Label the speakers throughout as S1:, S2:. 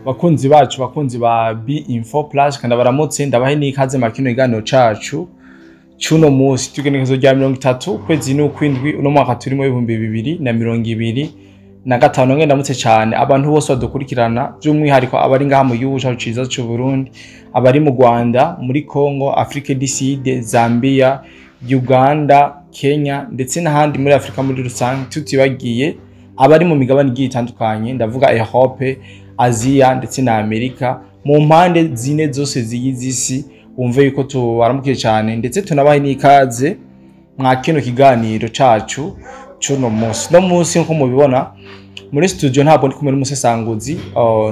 S1: Bakunzi bacu, bakunzi ba B Info Plus, kandi baramutse, ndabahe n'ikaze mu kino kiganiro cacu cuno munsi, tugenekerezo rya 30 kwezi n'ukwindwi uno mwaka turimo 2025. Ngenda ndamutse cyane abantu bose badukurikirana, by'umwihariko abari ngaha mu gihugu cacu ciza c'u Burundi, abari mu Rwanda, muri Congo, Afrique du Sud, Zambia, Uganda, Kenya ndetse n'ahandi muri Afrika muri rusange, tutibagiye abari mu migabane igiye itandukanye, ndavuga Europe, Aziya ndetse na Amerika, mu mpande zine zose zigize isi. Wumve yuko tubaramukiye cyane ndetse tunabahe n'ikaze mwa kino kiganiro cacu cuno munsi. No munsi, nkuko mubibona muri studio, ntabwo ndi kumwe n'umusesanguzi.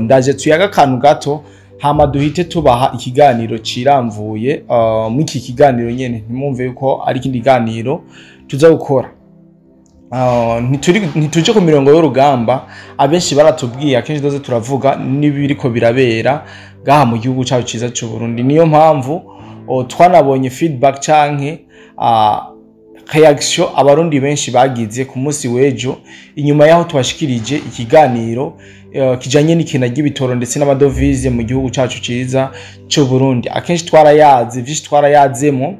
S1: Ndaje tuyaga akantu gato, hama duhite tubaha ikiganiro ciramvuye. Muri iki kiganiro nyene, ntimwumve yuko ari ikindi kiganiro tuza gukora. Ntituje ku mirongo y'urugamba. Abenshi baratubwiye, akenshi doze turavuga n'ibiriko birabera ngaha mu gihugu cyacu ciza c'u Burundi. Niyo mpamvu twanabonye feedback canke reaction abarundi benshi bagize ku munsi w'ejo, inyuma yaho tubashikirije ikiganiro kijanye n'ikena ry'ibitoro ndetse n'amadovize mu gihugu cyacu ciza c'u Burundi. Akenshi twarayaze vyinshi, twarayazemo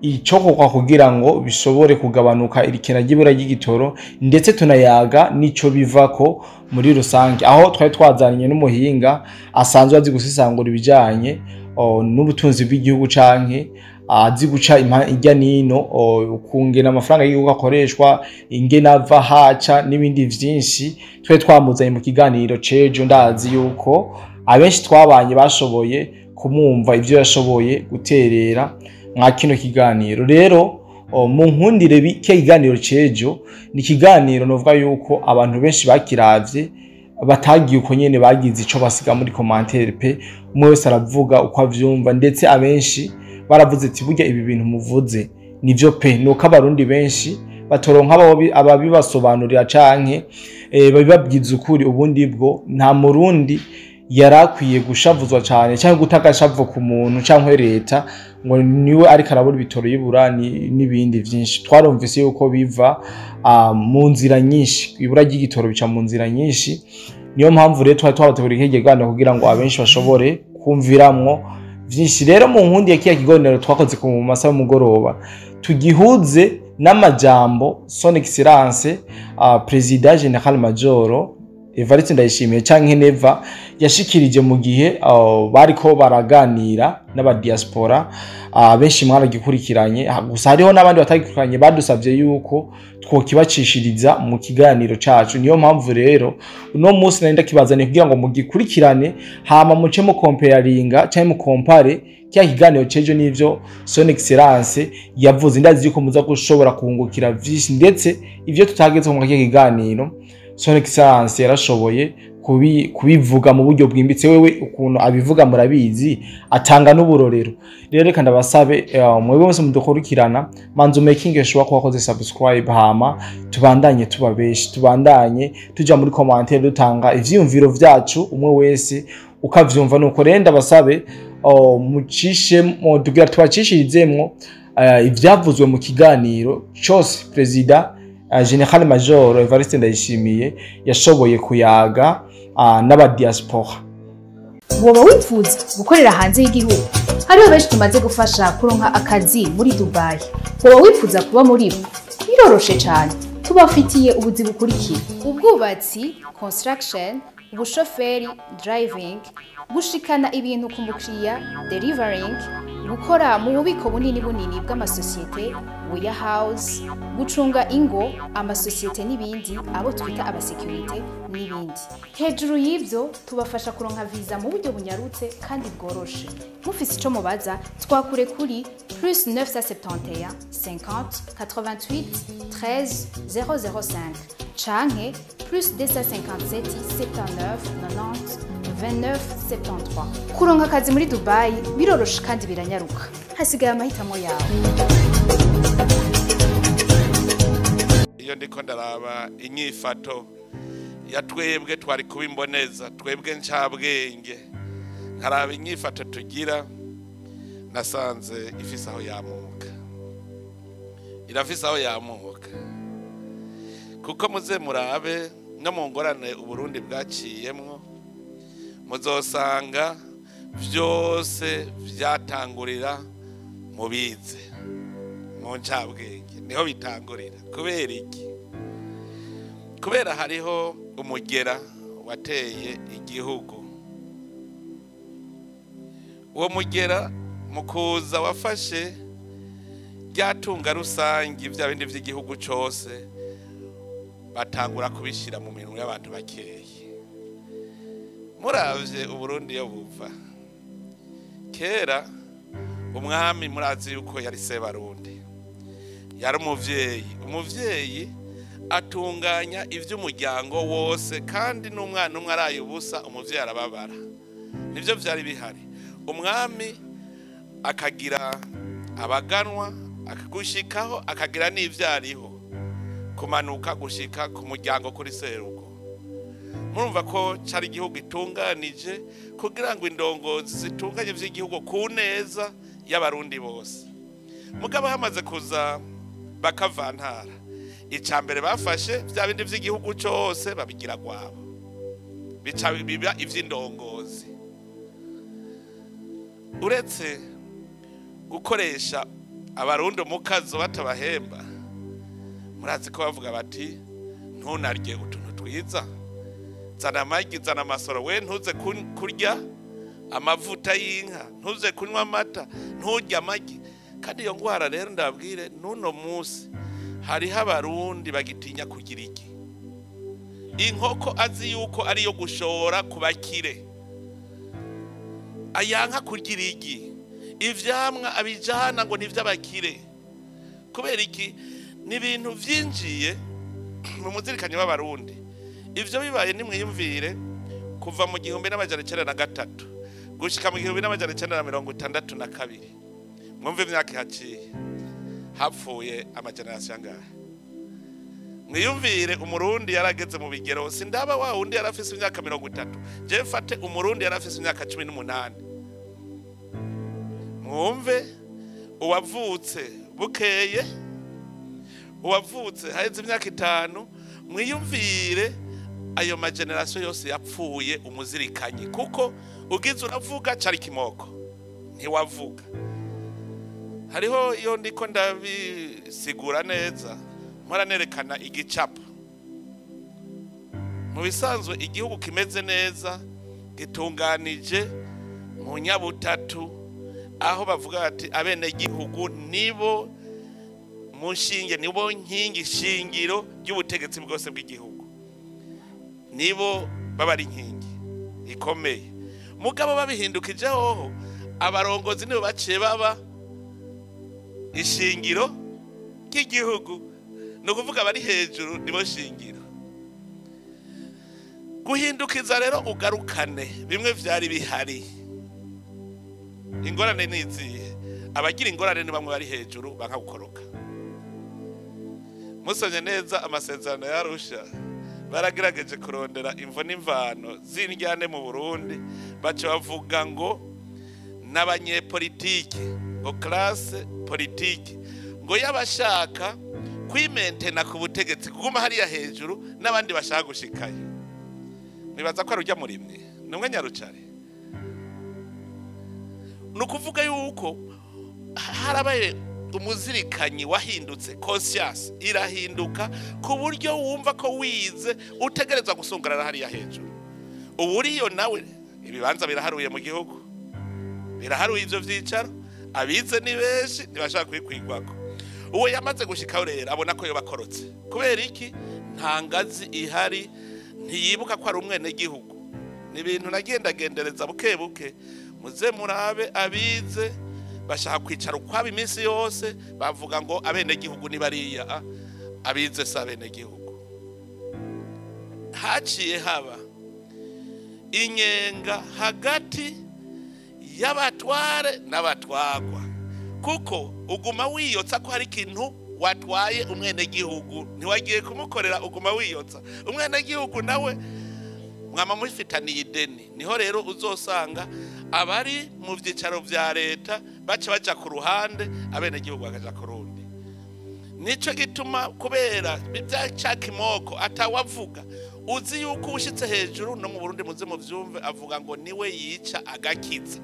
S1: icokorwa kugira ngo bishobore kugabanuka irikena ry'ibura ry'igitoro, ndetse tunayaga n'ico bivako muri rusange, aho twari twazanye n'umuhinga asanzwe azi gusesangura ibijanye n'ubutunzi bw'igihugu canke azi guca irya nino ukungena amafaranga y'igihugu akoreshwa, ingene ava haca n'ibindi vyinshi. Twari twamuzanye mu kiganiro cejo. Ndazi yuko abenshi twabanye bashoboye kumwumva ivyo yashoboye guterera mwa kino kiganiro. Rero mu nkundire, kiya kiganiro cejo ni ikiganiro novuga yuko abantu benshi bakiravye batagiye uko nyene, bagize ico basiga muri commentaire pe. Umwe wese aravuga uko avyumva, ndetse abenshi baravuze ati: "Burya ibi bintu muvuze nivyo pe, nuko abarundi benshi batoronka ababibasobanurira canke babibabwiza ukuri. Ubundi bwo nta murundi yarakwiye gushavuzwa cane cyangwa guta agashavu ku muntu cyangwa leta ngo niwe ariko arabura ibitoro y'ibura n'ibindi vyinshi." Twarumvise yuko biva mu nzira nyinshi, ibura ry'igitoro bica mu nzira nyinshi. Niyo mpamvu rero twari twabateguriye iki kiganiro kugira ngo abenshi bashobore kumviramwo vyinshi. Rero mu nkundi ya kiya kiganiro twakoze ku masaha y'umugoroba, tugihuze n'amajambo Son Excellence Président Général Major Evariste Ndayishimiye canke Neva yashikirije mu gihe bariko baraganira n'abadiaspora. Benshi mwaragikurikiranye. Gusa hariho n'abandi batagikurikiranye badusavye yuko twokibacishiriza mu kiganiro cacu. Niyo mpamvu rero uno munsi nari ndakibazaniye kugira ngo mugikurikirane, hama muce mu comparinga canke mu compare kya kiganiro cejo n'ivyo Son Excellence yavuze. Ndazi yuko muza gushobora kungukira vyinshi, ndetse ivyo tutageze mu kya kiganiro Son Excellence yarashoboye kubivuga mu buryo bwimbitse. Wewe ukuntu abivuga murabizi, atanga n'uburorero. Rero reka ndabasabe, mwebwe mwese mudukurikirana, manzu making sure ko wakoze subscribe, hama tubandanye tuba benshi, tubandanye tuja muri commentaire dutanga ivyiyumviro vyacu, umwe wese ukavyumva. Nuko rero ndabasabe, mucishe tugira tubacishirizemwo ivyavuzwe mu kiganiro cose President Général Major Evariste Ndayishimiye yashoboye kuyaga n'abadiaspora.
S2: Woba wifuza gukorera hanze y'igihugu? Hariho benshi tumaze gufasha kuronka akazi muri Dubai. Woba wifuza kuba muri bo? Biroroshe cyane, tubafitiye ubuzi bukurikira: ubwubatsi, construction, ubushoferi, driving, gushikana ibintu ku mukiriya, delivering, gukora mu bubiko bunini bunini bw'amasosiyete, warehouse, gucunga ingo, amasosiyete n'ibindi, abo twita abasekirite n'ibindi. Hejuru y'ibyo, tubafasha kuronka viza mu buryo bunyarutse kandi bworoshe. Mufise ico mubaza, twakure kuri +971 50 88 13 005 canke +257 79 90 29 73. Kuronka akazi muri Dubai biroroshe kandi biranyaruka, hasigaye amahitamo yawe.
S3: Iyo ndiko ndaraba inyifato ya twebwe twari kuba imboneza, twebwe ncabwenge, nkaraba inyifato tugira, nasanze ifise aho yamuka, irafise aho yamuka, kuko muze murabe no mu ngorane Uburundi bwaciyemwo. Muzosanga byose byatangurira mu bize, mu ncabwenge niho bitangurira. Kubera iki? Kubera hariho umugera wateye igihugu. Uwo mugera mu kuza wafashe ryatunga rusange, bya bindi by'igihugu cyose, batangura kubishyira mu minwe y'abantu bakeya. Muravye Uburundi yo buva kera, umwami murazi yuko yari Sebarundi, yari umuvyeyi. Umuvyeyi atunganya ivy'umuryango wose, kandi n'umwana umwe araye ubusa umuvyeyi arababara. Nivyo vyari bihari. Umwami akagira abaganwa, akagushikaho, akagira n'ivyariho, kumanuka gushika ku muryango kuri serugo. Murumva ko cari igihugu itunganije kugira ngo indongozi zitunganye vy'igihugu ku neza y'Abarundi bose. Mugabo hamaze kuza bakavantara, icambere bafashe vya bindi vy'igihugu cose babigira gwabo, bica biba ivy'indongozi. Uretse gukoresha Abarundi mukazo batabahemba, murazi ko bavuga bati ntunarye utuntu twiza, zana amagi, zana amasoro, we ntuze kurya amavuta y'inka, ntuze kunywa amata, nturye amagi. Kandi iyo ngwara rero ndabwire, n'uno munsi hariho Abarundi bagitinya kugira igi. Inkoko azi yuko ariyo gushora ku bakire, ayanka kugira igi. Ivyamwa abijana ngo nivy'abakire. Kubera iki? Ni ibintu vyinjiye mu muzirikanyi w'Abarundi. Ivyo bibaye nimwiyumvire kuva mu 1993 gushika mu 1962, mwumve imyaka ihaciye, hapfuye amagenerasiyo angahe? Mwiyumvire Umurundi yarageze mu bigero, sindaba wa wundi yarafise imyaka 30, je mfate Umurundi yarafise imyaka 18. Mwumve uwavutse bukeye, uwavutse haheze imyaka 5, mwiyumvire ayo magenerasiyo yose yapfuye umuzirikanyi. Kuko ugize uravuga cari kimoko, ntiwavuga. Hariho iyo ndiko ndabisigura neza, mpora nerekana igicapo. Mu bisanzwe igihugu kimeze neza gitunganije mu nyabutatu, aho bavuga bati abenegihugu nibo mushinge, nibo nkingi shingiro ry'ubutegetsi bwose bw'igihugu, nibo baba ari inkingi ikomeye. Mugabo babihindukije hoho, abarongozi nibo baciye baba ishingiro ry'igihugu, ni ukuvuga bari hejuru nibo shingiro. Guhindukiza rero ugarukane bimwe vyari bihari. Ingorane ni izihe? Abagira ingorane ni bamwe bari hejuru banka gukoroka. Musomye neza amasezerano ya Arusha, baragerageje kurondera imvo n'imvano z'indyane mu Burundi, baca bavuga ngo n'abanyepolitike, ngo classe politique, ngo yabashaka kwimentena ku butegetsi kuguma hariya hejuru n'abandi bashaka gushikayo. Nibaza ko arujya murimwe numwe nyarucare. Nukuvuga yuko harabaye umuzirikanyi wahindutse, conscience irahinduka ku buryo wumva ko wize utegerezwa gusungarara hariya hejuru. Uburiyo nawe ibibanza biraharuye mu gihugu, biraharuye ivyo vyicaro, abize ni benshi ntibashaka kwikwigwako. Uwo yamaze gushikaho rero abona ko yobakorotse. Kubera iki? Nta ngazi ihari, ntiyibuka ko ari umwene gihugu. Ni ibintu nagendagendereza buke buke. Muze murabe abize bashaka kwicara ukwabo iminsi yose, bavuga ngo abene gihugu ni bariya, abize si abene gihugu. Haciye haba inyenga hagati y'abatware n'abatwagwa, kuko uguma wiyotsa ko hari ikintu watwaye umwene gihugu, ntiwagiye kumukorera, uguma wiyotsa umwene gihugu nawe mwama mufitaniye ideni. Niho rero uzosanga abari mu vyicaro vya leta baca baja ku ruhande, abene gihugu bakaja ku rundi. Nico gituma kubera bya kimoko atawavuga, Uzi yuko ushitse hejuru no mu Burundi muze mu vyumve avuga ngo niwe yica agakiza,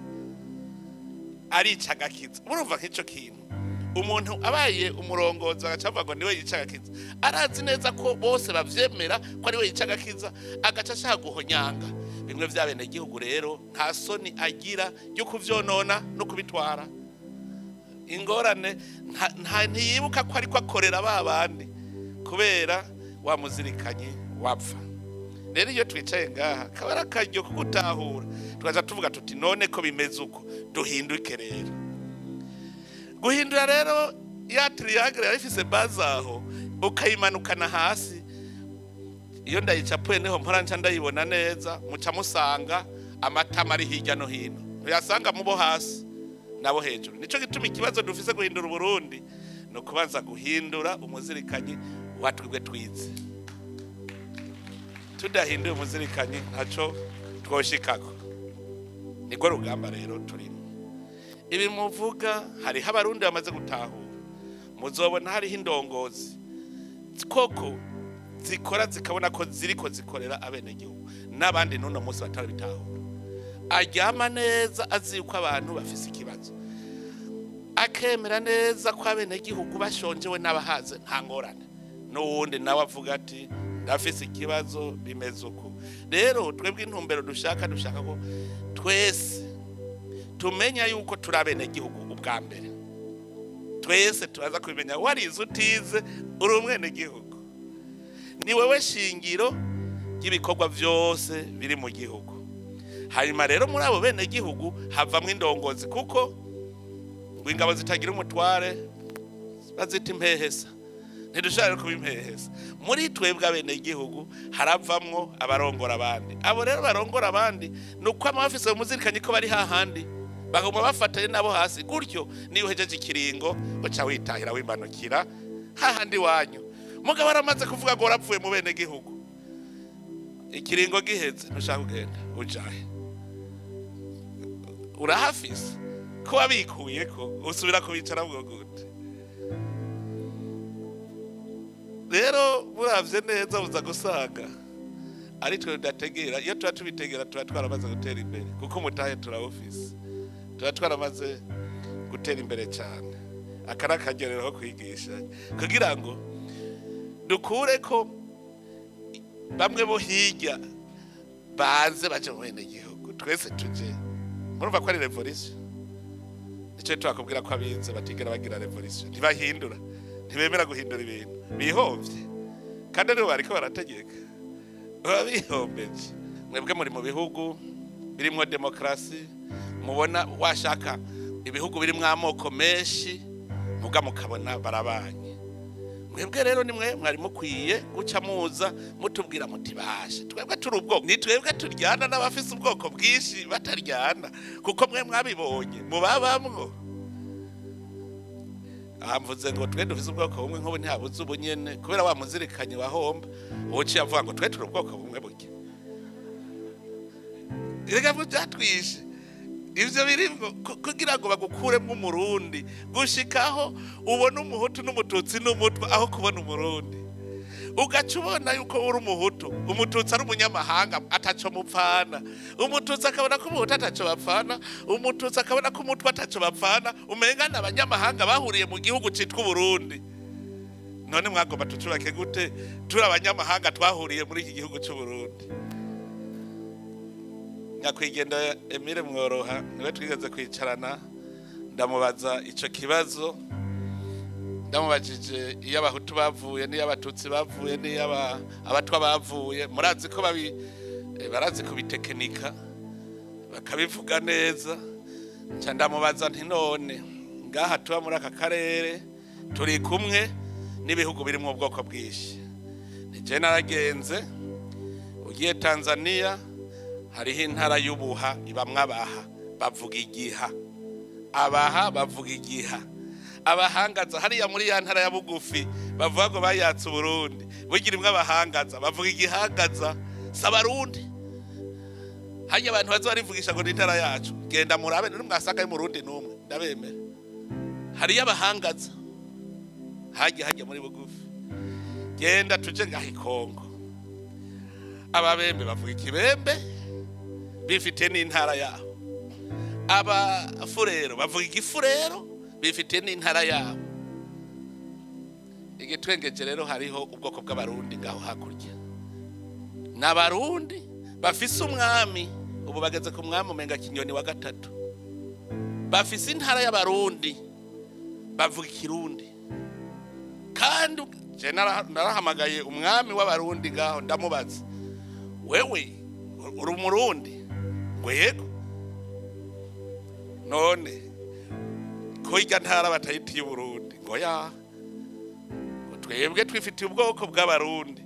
S3: arica agakiza. Murumva nk'ico kintu, umuntu abaye umurongozi agaca avuga ngo niwe yica agakiza, arazi neza ko bose bavyemera ko ariwe yica agakiza, agaca ashaka guhonyanga bimwe vya bene gihugu. Rero nta soni agira yo kuvyonona no kubitwara. Ingorane ntiyibuka ko ariko akorera ba bandi kubera wamuzirikanye wapfa. Rero iyo twicaye ngaha kaba ari akaryo ko gutahura, tukaza tuvuga tuti none ko bimeze uko duhinduke. Rero guhindura rero ya triangle yari ifise base aho ukayimanukana hasi, iyo ndayicapuye niho mpora nca ndayibona neza. Muca musanga amatama ari hirya no hino, ntuyasanga mubo hasi nabo hejuru. Nico gituma ikibazo dufise guhindura Uburundi no kubanza guhindura umuzirikanyi watwebwe twize. Tudahinduye umuzirikanyi ntaco twoshikako. Niko rugamba rero turimo. Ibi muvuga hariho abarundi bamaze gutahura, muzobona hariho indongozi koko zikora zikabona ko ziriko zikorera abenegihugu, n'abandi n'uno munsi batarabitahura. Aryama neza azi yuko abantu bafise ikibazo, akemera neza ko abenegihugu bashonjewe n'abahaze nta ngorane, n'uwundi nawe avuga ati ndafise ikibazo bimeze uko. Rero twebwe intumbero dushaka ko twese tumenya yuko turi abenegihugu ubwa mbere. Twese turaza kubimenya, warize utize uri umwenegihugu, ni wewe shingiro ry'ibikorwa vyose biri mu gihugu. Hanyuma rero muri abo benegihugu havamwo indongozi, kuko ngo ingabo zitagira umutware bazita impehesa. Ntidushobora kuba impehesa. Muri twebwe abenegihugu haravamwo abarongora abandi. Abo rero barongora abandi ni uko ama bafise umuzirikanye ko bari hahandi, baguma bafatanye nabo hasi. Gutyo niyo uhejeje ikiringo uca witahira wimanukira hahandi wanyu. Mugabo aramaze kuvuga ngo warapfuye mu benegihugu, ikiringo giheze ntushaka kugenda ujahe, urahafise ko wabikuye ko usubira kubicara bwo gute? Rero muravye neza uza gusanga ari twe tudategera. Iyo tuba tubitegera tuba twaramaze gutera imbere, kuko mutahe turawufise, tuba twaramaze gutera imbere cyane. Aka ni akaryorero ko kwigisha kugira ngo dukure ko bamwe bo hirya baze baje mu benegihugu, twese tuje. Murumva ko ari revolution. Nicyo twakubwira ko abize batigera bagira revolution, ntibahindura, ntibemera guhindura ibintu, bihomvye. Kandi aribo bariko barategeka, baba bihombeje. Mwebwe muri mu bihugu birimwo demokrasi, mubona washaka ibihugu birimwo amoko menshi, muga mukabona barabanye. Mwebwe rero nimwe mwari mukwiye guca muza mutubwira muti bashe twebwe turi ubwoko, ni twebwe turyana n'abafise ubwoko bwinshi bataryana, kuko mwe mwabibonye mubabamwo. Amvuze ngo twe dufise ubwoko bumwe nk'ubu ntihabuze ubunyene kubera wa muzirikanye wahomba uciye avuga ngo twe turi ubwoko bumwe burya. Erega byatwishe ivyo birimwo kugira ngo bagukuremo umurundi, gushikaho ubona umuhutu n'umututsi n'umutwa aho kubona umurundi. Ugaca ubona yuko uri umuhutu, umututsi ari umunyamahanga ataco mupfana, umututsi akabona ko umuhutu ataco bapfana, umututsi akabona ko umutwa ataco bapfana, umenga n'abanyamahanga bahuriye mu gihugu citwa Uburundi. None mwagomba tucubake gute turi abanyamahanga twahuriye muri iki gihugu c'Uburundi? Nyakwigendera Emile Mworoha niwe twigeze kwicarana, ndamubaza ico kibazo, ndamubajije iyo abahutu bavuye n'iyo abatutsi bavuye n'iyo abatwa bavuye. Murazi ko barazi kubitekinika bakabivuga neza. Nca ndamubaza nti none ngaha tuba muri aka karere turi kumwe n'ibihugu birimwo ubwoko bwinshi, nije naragenze ugiye Tanzania hariho intara y'ubuha ibamwe abaha bavuga igiha, abaha bavuga igiha, abahangaza hariya muri ya ntara ya bugufi bavuga ngo bayatse Uburundi, bugira imwe abahangaza bavuga igihangaza sabarundi. Hajya abantu bazo barivugisha ngo ni intara yacu, genda murabe none mwasanga y'Umurundi numwe ndabemera. Hariya abahangaza hajya muri bugufi, genda tuje ngaha Kongo. Ababembe bavuga ikibembe bifite n'intara yabo. Abafurero bavuga igifurero bifite n'intara yabo. Igitwengeje rero hariho ubwoko bw'abarundi ngaho hakurya. N'abarundi bafise umwami, ubu bageze ku mwami umenga Kinyoni wa gatatu. Bafise intara y'abarundi bavuga ikirundi. Kandi je narahamagaye umwami w'abarundi ngaho ndamubaza, wewe uri umurundi? Ngo yego. None ko irya ntara batayitiye Burundi? Ngo ya, twebwe twifitiye ubwoko bw'abarundi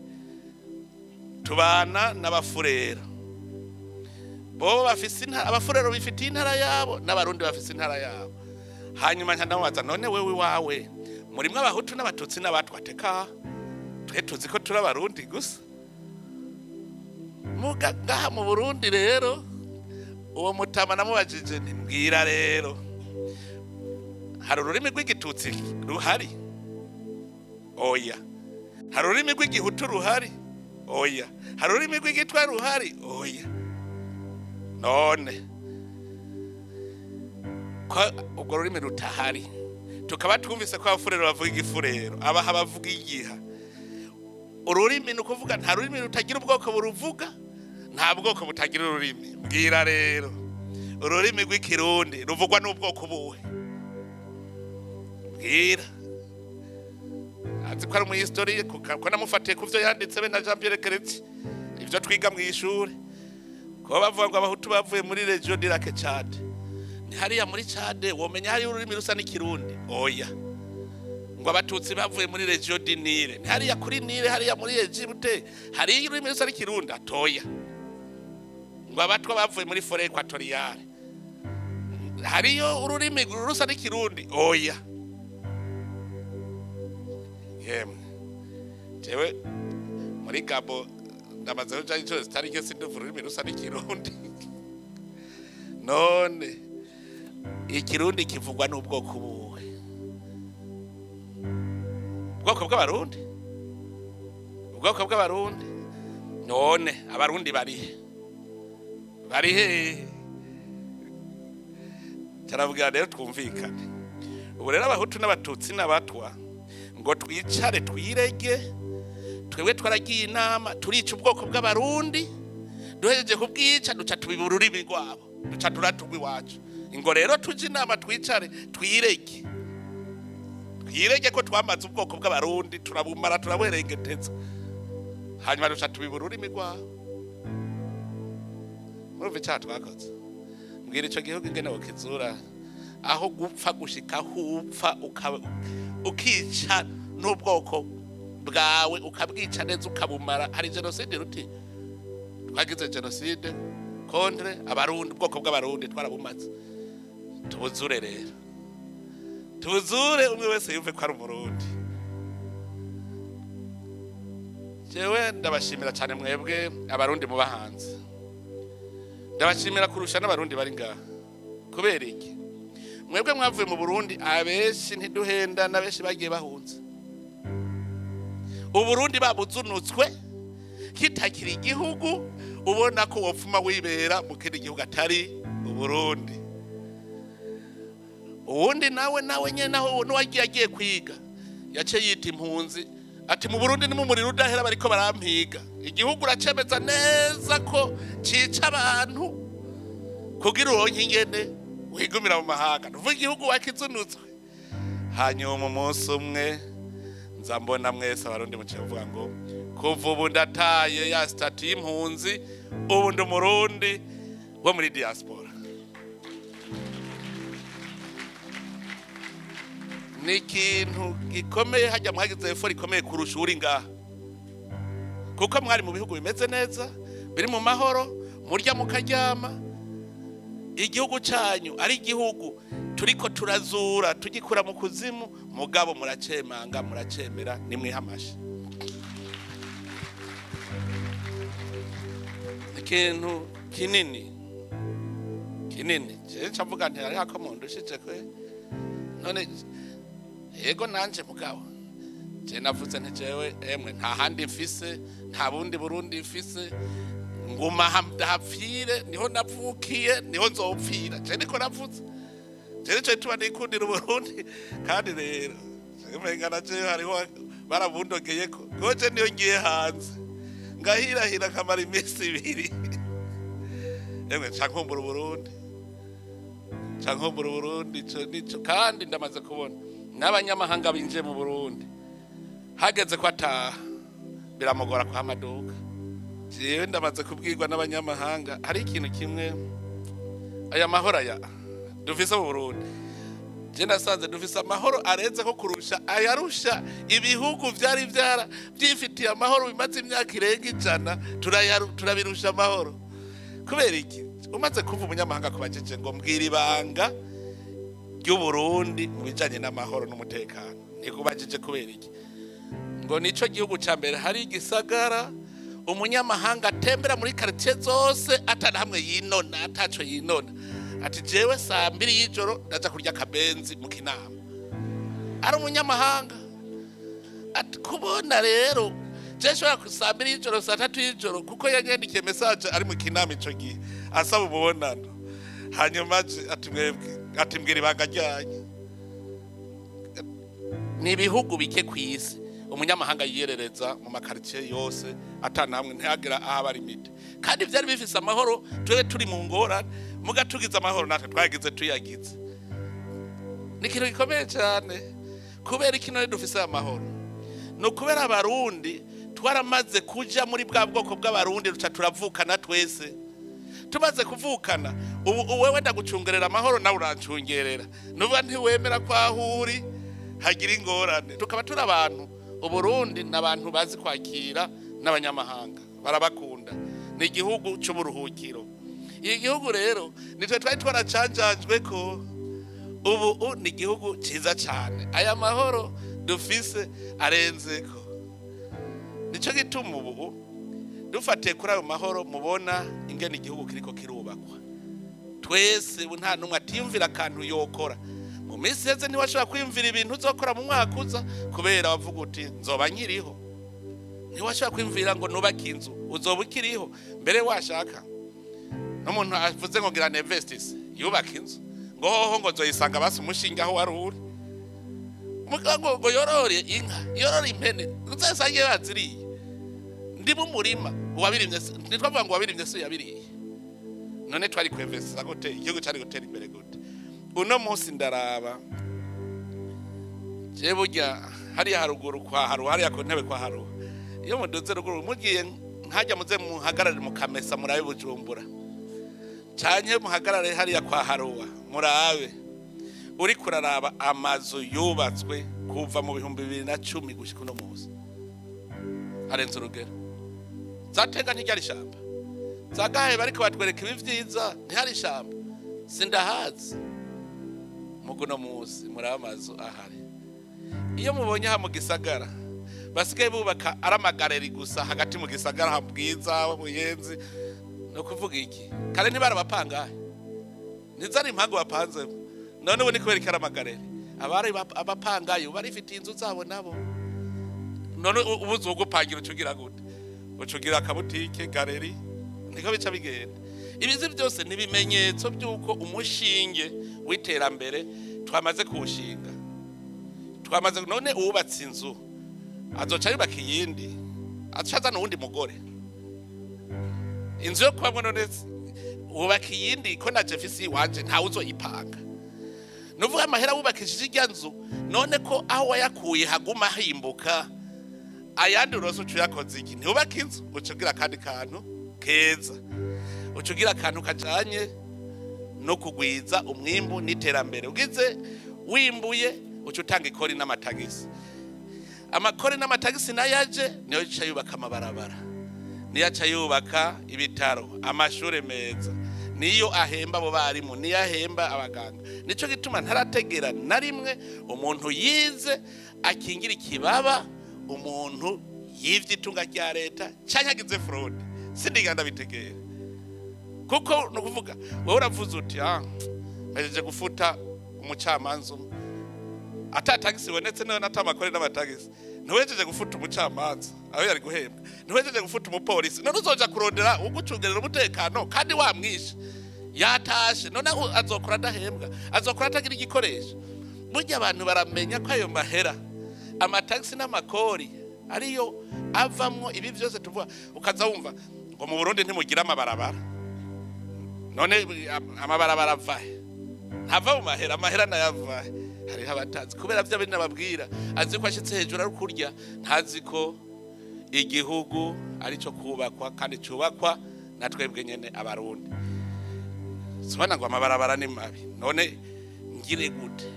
S3: tubana n'abafurero. Bo bafise intara, abafurero bifitiye intara yabo n'abarundi bafise intara yabo. Hanyuma ndandamubaza, none wewe wawe murimwe abahutu n'abatutsi n'abatwa? Teka twe tuzi ko turi abarundi gusa. Muga ngaha mu Burundi rero uwo mutama namubajije nti mbwira rero, hari ururimi rw'igitutsi ruhari? Oya. Hari ururimi rw'igihutu ruhari? Oya. Hari ururimi rw'igitwa ruhari? Oya. None ko urwo rurimi rutahari, tukaba twumvise ko abafurero bavuga igifurero, abaha bavuga igiha. Ururimi ni ukuvuga nta rurimi rutagira ubwoko buruvuga, nta bwoko butagira ururimi. Mbwira rero, ururimi rw'ikirundi ruvugwa n'ubwoko buhe? Mbwira. Azi ko ari umuhistori, kuko namufatiye ku byo yanditse be na Jean Pierre Chrétien, ibyo twiga mu ishuri. Ko bavuga ngo abahutu bavuye muri region du lac Tchad. Ni hariya muri Tchad womenya hari ururimi rusa n'ikirundi? Oya. Ngo abatutsi bavuye muri region du Nile. Ni hariya kuri Nile, hariya muri Egypte, hari ururimi rusa n'ikirundi? Atoya. Ngo abatwa bavuye muri forêt équatoriale, hariyo ururimi rusa n'ikirundi? Oya. Yemwe, jewe muri Gabo ndamaze kuja inshuro zitari nke sindumva ururimi rusa n'ikirundi. None ikirundi kivugwa n'ubwoko buhe? Ubwoko bw'abarundi, ubwoko bw'abarundi. None abarundi barihe? Barihe? Taravuga rero twumvikane. Ubu rero abahutu n'abatutsi n'abatwa ngo twicare twirege, twebwe twaragiye inama turica ubwoko bw'abarundi, duhejeje kubwica duca tubiba ururimi rwabo, duca turatugwa iwacu. Ngo rero tuje inama twicare twirege, twirege ko twamaze ubwoko bw'abarundi turabumara turabuherengeteza, hanyuma duca tubiba ururimi rwabo. Murumva icyaha twakoze? Mbwira ico gihugu ingene wokizura, aho gupfa gushika hupfa ukica n'ubwoko bwawe ukabwica neza ukabumara. Hari genocide ruti twagize genocide contre abarundi, ubwoko bw'abarundi twarabumaze. Tubuzure rero, tubuzure umwe wese yumve ko ari umurundi. Jewe ndabashimira cyane mwebwe abarundi muba hanze, ndabashimira kurusha n'abarundi bari ngaha. Kubera iki? Mwebwe mwavuye mu Burundi abenshi ntiduhenda, n'abenshi bagiye bahunze. Uburundi babuzunutswe kitakiri igihugu, ubona ko wopfuma wibera mu kindi gihugu atari Uburundi. Uwundi nawe nyene naho n'uwagiye agiye kwiga yace yita impunzi, ati mu Burundi ni mu muriro udahera bariko barampiga. Igihugu uracemeza neza ko cica abantu kugira uronke ingene wigumira mu mahanga. Nuvuga igihugu wakizunutswe. Hanyuma umunsi umwe nza mbona mwese abarundi muciye muvuga ngo kuva ubu ndataye ya statut y'impunzi, ubu ndi umurundi wo muri diaspora. Ni ikintu gikomeye, hajya mwagize effort ikomeye kurusha uri ngaha, kuko mwari mu bihugu bimeze neza, biri mu mahoro, murya mukaryama. Igihugu cyanyu ari igihugu turiko turazura tugikura mu kuzimu, mugabo muracemanga muracemera, nimwihamashe. Ikintu kinini kinini je ncavuga nti ari hako mundushije kwe none yego nanje mugabo Je navuze nti jewe emwe nta handi mfise, nta bundi Burundi mfise, nguma ndahapfire, niho navukiye, niho nzopfira. Je niko navuze, je nico gituma nikundira Uburundi. Kandi rero umenga na jewe hariho barabundogeyeko, kuko je niyo ngiye hanze ngahirahira nkamara iminsi ibiri, emwe nca nkumbura Uburundi, nca nkumbura Uburundi. Ico nico. Kandi ndamaze kubona n'abanyamahanga binjiye mu Burundi, hageze ko ataha biramugora kuha amaduka. Jewe ndamaze kubwirwa n'abanyamahanga, hari ikintu kimwe, aya mahoro aya dufise mu Burundi, je nasanze dufise amahoro arenze ko kurusha ayarusha ibihugu vyari vyara vyifitiye amahoro bimaze imyaka irenga 100, turabirusha amahoro. Kubera iki? Umaze kuva umunyamahanga kubajije ngo mbwira ibanga ry'Uburundi mu bijanye n'amahoro n'umutekano, nikubajije kubera iki? Ngo nico gihugu ca mbere hari igisagara umunyamahanga atembera muri quartier zose atana hamwe yinona, ataco yinona. Ati jewe saa 2 y'ijoro ndaja kurya akabenzi mu Kinama, ari umunyamahanga. Ati kubona rero je nshobora saa 2 y'ijoro, saa 3 y'ijoro, kuko yanyandikiye message ari mu Kinama ico gihe asaba umubonano. Hanyuma ati mwebwe, ati mbwira ibanga ryanyu. Ni ibihugu bike kw'isi umunyamahanga yiyerereza mu makaritiye yose atanamwe, ntihagira aho aba limite. Kandi vyari bifise amahoro, twebwe turi mu ngorane, muga tugize amahoro natwe twagize tuyagize. Ni ikintu gikomeye cyane. Kubera iki none dufise amahoro? Ni ukubera Abarundi twaramaze kuja muri bwa bwoko bw'Abarundi, ruca turavukana twese. Tumaze kuvukana, ubu wewe ndagucungerera amahoro nawe urancungerera, nuvuga ntiwemera ko aho uri hagira ingorane. Tukaba turi abantu, Uburundi n'abantu bazi kwakira n'abanyamahanga barabakunda, ni igihugu c'uburuhukiro. Igihugu rero nitwe twari twaracanjajwe ko ubu ni igihugu ciza cyane. Aya mahoro dufise arenzeko, nico gituma ubu dufatiye kuri ayo mahoro mubona ingene igihugu kiriko kirubakwa. Twese ubu nta numwe atiyumvira akantu yokora. Mu minsi iheze ntiwashobora kwiyumvira ibintu uzokora mu mwaka uza, kubera wavuga uti nzoba nkiriho. Ntiwashobora kwiyumvira ngo nubake inzu, uzoba ukiriho. Mbere washaka n'umuntu avuze ngo ngira investise yubaka inzu, ngo hoho ngo nzoyisanga basi umushinga aho wari uri, ngo ngo yorore inka, yorore impene, uzasange baziriye. Ndi mu murima uwabirimye, ntitwavuga ngo uwabirimye si yabiriye. None twari kwinvestisa gute? Igihugu cari gutera imbere gute? Uno munsi ndaraba je burya hariya haruguru kwa haru, hariya ku ntebe kwa haru, iyo muduze ruguru mugiye nkajya muze muhagarare mukamesa murabe Bujumbura, canke muhagarare hariya kwa Haruwa murabe, uri kuraraba amazu yubatswe kuva mu 2010 gushika uno munsi arenze urugero. Zatenga ntiryari ishamba, zagahe bariko batwereka ibi vyiza, ntihari ishamba, sindahazi. Muguno munsi murabe amazu ahari. Iyo mubonye aha mu gisagara basigaye bubaka ari amagareri gusa hagati mu gisagara ha Bwiza, Buyenzi, no kuvuga iki kare ntibarabapangahe, ntizari impangu bapanzemo. None ubu ni kubera iki ari amagareri? Abari abapangayo barifitiye inzu zabo nabo. None ubu uzogupangira ucugira gute? Ucugira akabutike, galeri, niko bica bigenda. Ibizi byose ni ibimenyetso by'uko umushinge w'iterambere twamaze kuwushinga. Twamaze. None uwubatse inzu azoca yubaka iyindi, azoca azana uwundi mugore. Inzu yo kubamwo none wubaka iyindi ko na jefisi iwanje ntawe uzoyipanga. Nuvuga amahera wubakishije irya nzu, none ko aho wayakuye haguma himbuka, ayandi urose uca uyakoze iki? Ntiwubaka inzu, uca ugira akandi kantu keza, uca ugira akantu kajanye no kugwiza umwimbu n'iterambere. Ugize wimbuye uca utanga ikori n'amatagisi. Amakori n'amatagisi nayo aje niyo aca yubaka amabarabara, niyo aca yubaka ibitaro, amashure meza, niyo ahemba abo barimu, niyo ahemba abaganga. Nico gituma ntarategera na rimwe umuntu yize akingira ikibaba umuntu yivye itunga rya leta canke agize fraude, sindiganda ndabitegera. Kuko no kuvuga wewe uravuze uti mpejeje gufuta umucamanza umwe ata tagisi ibonetse, none ata makore n'amatagisi, Ntiwejeje gufuta umucamanza aho yari guhembwa, ntiwejeje gufuta umupolisi, none uzoja kurondera ugucungerera umutekano kandi wamwishe yatashe. None azokora adahembwa, azokora atagira igikoresho. Burya abantu baramenya ko ayo mahera, amatagisi n'amakori, ariyo avamwo ibi byose tuvuga. Ukaza wumva ngo mu Burundi ntimugira amabarabara. None amabarabara avahe? Ntava mu mahera? Amahera nayavahe? Hariho abatazi kubera bya bindi nababwira, azi ko ashitse hejuru ari kurya, ntazi ko igihugu arico kubakwa kandi cubakwa na twebwe nyene Abarundi. Sibona ngo amabarabara ni mabi, none ngire gute?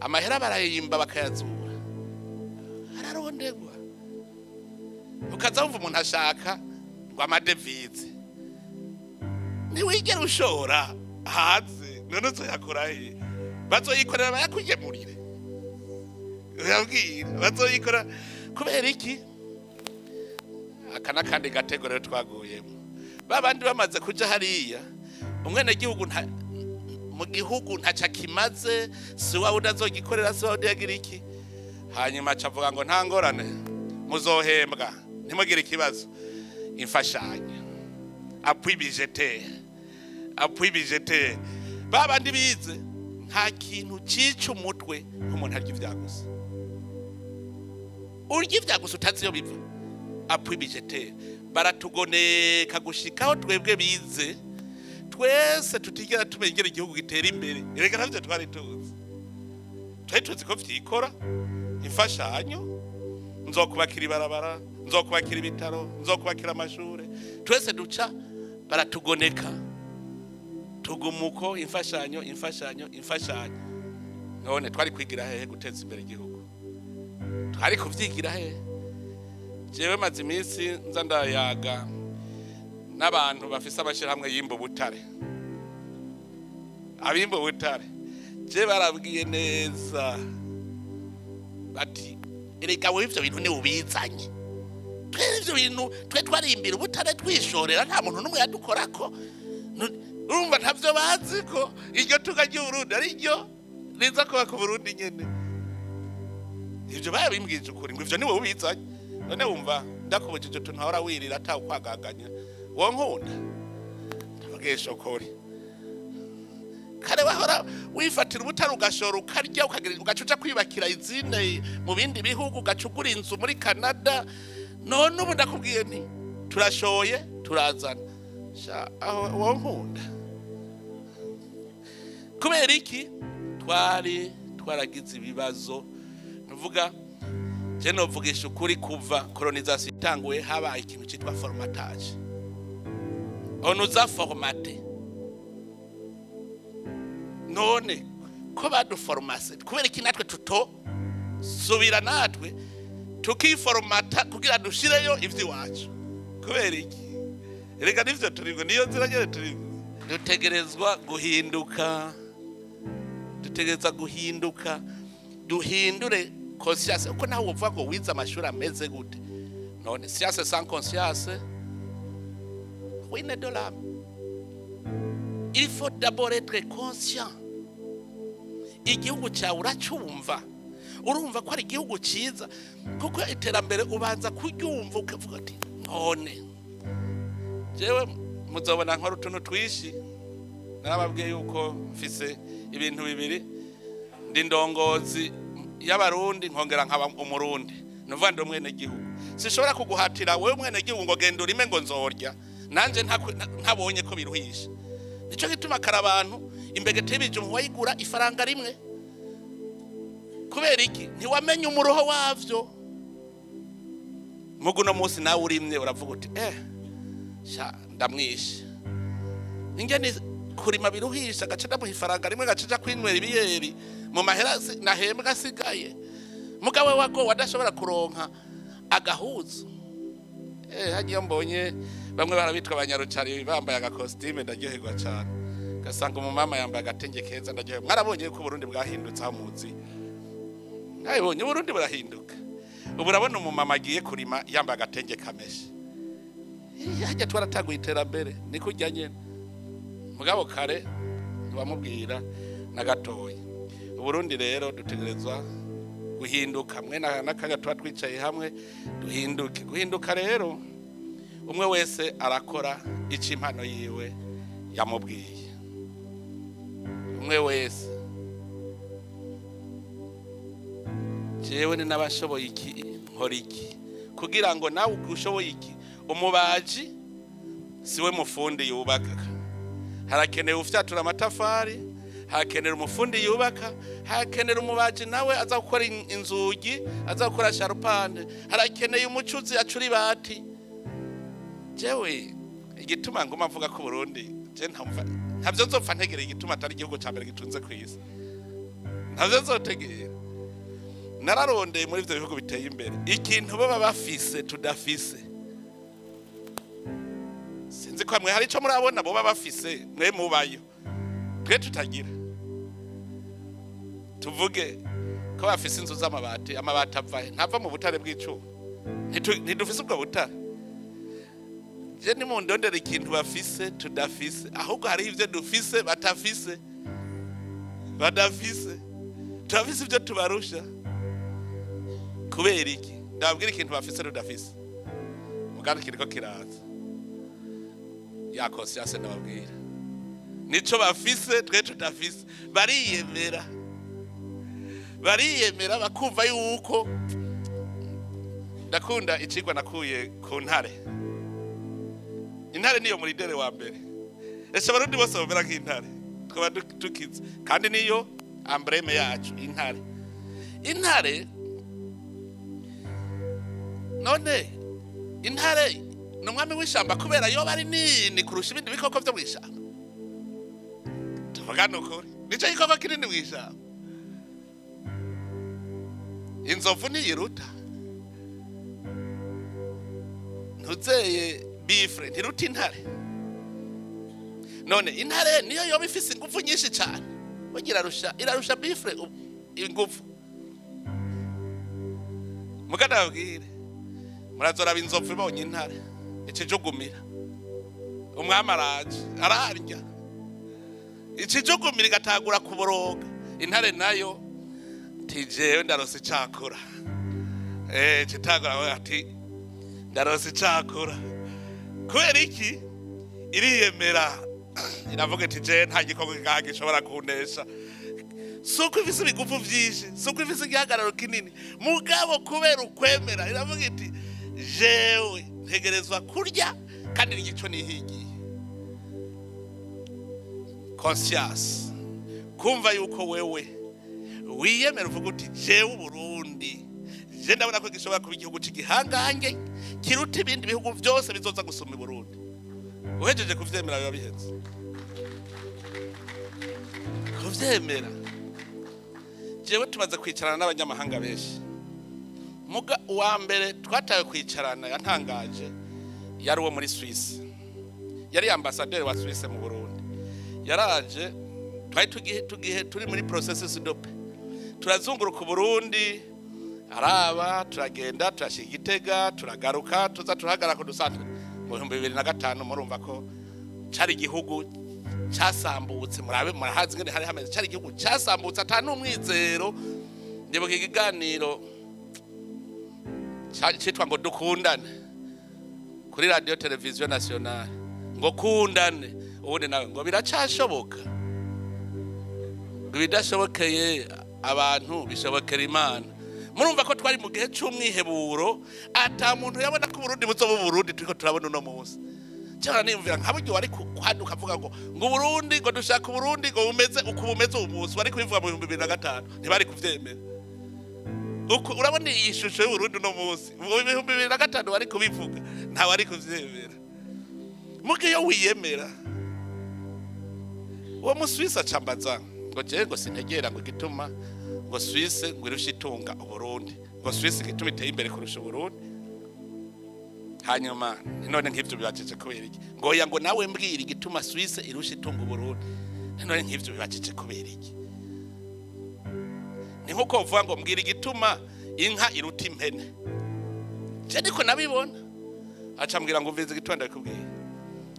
S3: Amahera barayimba bakayazura, ararondegwa. Ukaza wumva umuntu ashaka ngo amadevize, ntiwigera ushora hanze, none uzoyakora he? Bazoyikorera bayakugemurire? Urabwira bazoyikora kubera iki? Aka n'akandi gatego rero twaguyemo. Babandi bamaze kuja hariya, umwenegihugu mu gihugu ntaco akimaze, si wawe udazogikorera, si wawe udagira iki. Hanyuma aca avuga ngo nta ngorane, muzohembwa, ntimugire ikibazo. Imfashanyo, appui budgétaire, appui budgétaire. Babandi bize, nta kintu cica umutwe nk'umuntu arya ivyagusa. Urya ivyagusa utazi iyo biva. Appui budgétaire baratugoneka gushikaho twebwe bize twese tutigera tumenya ingene igihugu gitera imbere. Erega navyo twari tuzi, twari tuzi ko vyikora. Imfashanyo, nzokubakira ibarabara, nzokubakira ibitaro, nzokubakira amashure. Twese duca baratugoneka, tugumuko imfashanyo, imfashanyo, imfashanyo. None twari kwigira hehe guteza imbere igihugu? Twari kuvyigira hehe? Jewe maze iminsi nza ndayaga n'abantu bafise amashirahamwe yimba ubutare. Abimba ubutare je barabwiye neza bati: "Erega wewe ivyo bintu ni ubizanye, twe ivyo bintu twe twarimbira ubutare twishorera, nta muntu n'umwe yadukorako." Urumva ntavyo bazi ko iryo tuga ry'Uburundi ari ryo riza kuba ku Burundi nyene. Ivyo babimbwije ukuri ngo ivyo ni wowe ubizanye. None wumva ndakubujije utuntu ahora wirira atakwagaganya, wo nkunda? Ndabagesha ukuri, kare wahora wifatira ubutare ugashora ukarya, ukagira, ugaca uja kwibakira izine mu bindi bihugu, ugaca ugura inzu muri Canada. None ubu ndakubwiye nti turashoye turazana. Sha, aho wo nkunda? Kubera iki? Twari twaragize ibibazo. Nuvuga je novugisha ukuri, kuva colonisation itanguye habaye ikintu cyitwa formatage, on nous a formaté. None ko baduformase, kubera iki natwe tuto subira natwe tukiformata kugira dushireyo ivy'iwacu? Kubera iki? Reka nivyo turibwo, niyo nzira nyene turibwo. Dutegerezwa guhinduka, dutegerezwa guhinduka, duhindure conscience. Uko nawe uvuga ngo wize amashuri ameze gute, none science sans conscience, ruine de l'âme. Il faut d'abord être conscient. Igihugu cyawe uracumva, urumva ko ari igihugu cyiza? Kuko iterambere ubanza kuryumva, ukavuga ati none jewe muzobona nkora utuntu twishi. Narababwiye yuko mfise ibintu bibiri: ndi ndongozi y'Abarundi, nkongera nkaba Umurundi. Nuvuga ndi umwene gihugu. Sishobora kuguhatira wewe mwene gihugu ngo genda urime ngo nzorya nanje ntabonye ko biruhisha. Nico gituma kare abantu imbegete y'ibijumbu wayigura ifaranga rimwe. Kubera iki? Ntiwamenye umuruho wavyo. Mugu no munsi nawe urimye uravuga uti: "Eh sha, ndamwishe ingene kurima biruhisha, gaca ndamuha ifaranga rimwe, gaca aja kwinywera ibiyeri mu mahera nahembwa asigaye." Mugabo wago wadashobora kuronka agahuzu. Hagiye mbonye bamwe barabitwa abanyarucari bambaye agakositime, ndaryoherwa cyane. Gasanga umumama yambaye agatenge keza, ndaryoherwa. Mwarabonye yuko Uburundi bwahindutse aho muzi? Mwabibonye? Uburundi burahinduka. Ubu urabona umumama agiye kurima yambaye agatenge kameshe. Hajya twaratanguye iterambere, ni kurya nyene. Mugabo kare ntibamubwira na gatoya. Uburundi rero dutegerezwa Guhinduka mwe n'akanya tuba twicaye hamwe duhinduke. Guhinduka rero umwe wese arakora ico impano yiwe yamubwiye. Umwe wese jewe ni n'abashoboye iki nkora iki, kugira ngo nawe ushoboye iki. Umubaji siwe mufundi yubaka, harakenewe ufyatura amatafari, hakenera umufundi yubaka, hakenera umubaji nawe aza gukora inzugi, aza gukora sharupande, harakeneye umucuzi acura ibati. Jewe igituma nguma mvuga ko Burundi je ntavyo nzopfa ntegereye igituma atari igihugu ca mbere gitunze kw'isi, ntavyo nzotegera. Nararondeye muri ivyo bihugu biteye imbere ikintu baba bafise tudafise. Sinzi ko mwe hari ico murabona boba bafise mwe mubayo twe tutagira. Tuvuge ko bafise inzu z'amabati, amabati avahe? Ntava mu butare bw'icuma. Ntidufise ubwo butare. Je ni mundondera ikintu bafise tudafise, ahubwo hari ivyo dufise batafise. Badafise turafise ivyo tubarusha. Kubera iki? Ndababwira ikintu bafise tudafise, mugandi kiriko kiraza ya conscience. Ndababwira nico bafise twe tudafise. Bariyemera, bariyemera bakumva yuko. Ndakunda icigwa nakuye ku ntare. Intare niyo muridere wa mbere. Ese abarundi bose bamera nk'intare twaba tukize, kandi niyo emblème yacu intare. Intare none intare ni umwami w'ishamba kubera yoba ari nini kurusha ibindi bikoko vyo mw'ishamba. Tuvuga nukuri, nico gikoko kinini mw'ishamba. Inzovu ntiyiruta, ntuzeye buffle ntiruta intare. None intare niyo yoba ifise ingufu nyinshi cyane, burya irarusha buffle ingufu. Muganabwire murazoraba inzovu ibonye intare ikijugumira, umwami araje ararya, ikijugumira igatangura kuboroga. Intare nayo tijewe ndarose icakora, citagura ati ndarose icakora. Kubera iki? Iriyemera, iravuga iti je nta gikoko gishobora kunesha. Suko ifise ibigufu vyinshi, suko ifise igihagararo kinini, mugabo kubera ukwemera iravuga iti jewe ntegerezwa kurya kandi n'igico nihigiye. Conscience, kumva yuko wewe wiyemera uvuga uti jewe Burundi je ndabona ko gishobora kuba igihugu c'igihangange kiruta ibindi bihugu byose bizoza gusoma i Burundi. Uhejeje kuvyemera biba biheze. Kuvyemera. Jewe tumaze kwicarana n'abanyamahanga benshi. Muga uwa mbere twatawe kwicarana yantangaje yari uwo muri Suisse. Yari ambassadeur wa Suisse mu Burundi. Yaraje twari tugihe turi muri processus dope. Turazunguruka Burundi araba, turagenda turashika Igitega, turagaruka tuza turahagara ku dusanzwe mu 2005. Murumva ko cari igihugu casambutse, murabe murahazi ngene hari hameze. Cari igihugu casambutse ata n'umwizero. Ndibuka ikiganiro citwa ngo dukundane kuri radio television nationale, ngo kundane ubundi nawe ngo biracashoboka, ngo ibidashobokeye abantu bishobokera Imana. Murumva ko twari mu gihe c'umwiheburo, ata muntu yabona ko Burundi buzoba Burundi turiko turabona uno munsi. Cyane niyumvira nka buryo wari kwaduka avuga ngo Burundi ngo dushaka Burundi ngo bumeze uko bumeze uyu munsi, wari kubivuga mu 2005 ntibari kuvyemera. Uko urabona iyi shusho y'Uburundi uno munsi mu 2005 wari kubivuga nta wari kuvyemera. Mugihe iyo wiyemera uwo Muswisi acambaza ngo je ngo sintegera ngo igituma ngo Suisse ngo irushe itunga Uburundi, ngo Suisse igituma iteye imbere kurusha Uburundi. Hanyuma none nk'ivyo bibajije kubera iki? Ngo oya ngo nawe mbwira igituma Suisse irusha itunga Uburundi. None nk'ivyo bibajije kubera iki? Ni nkuko uvuga ngo mbwira igituma inka iruta impene. Je niko nabibona. Aca mbwira ngo umvirize igituma ndabikubwiye.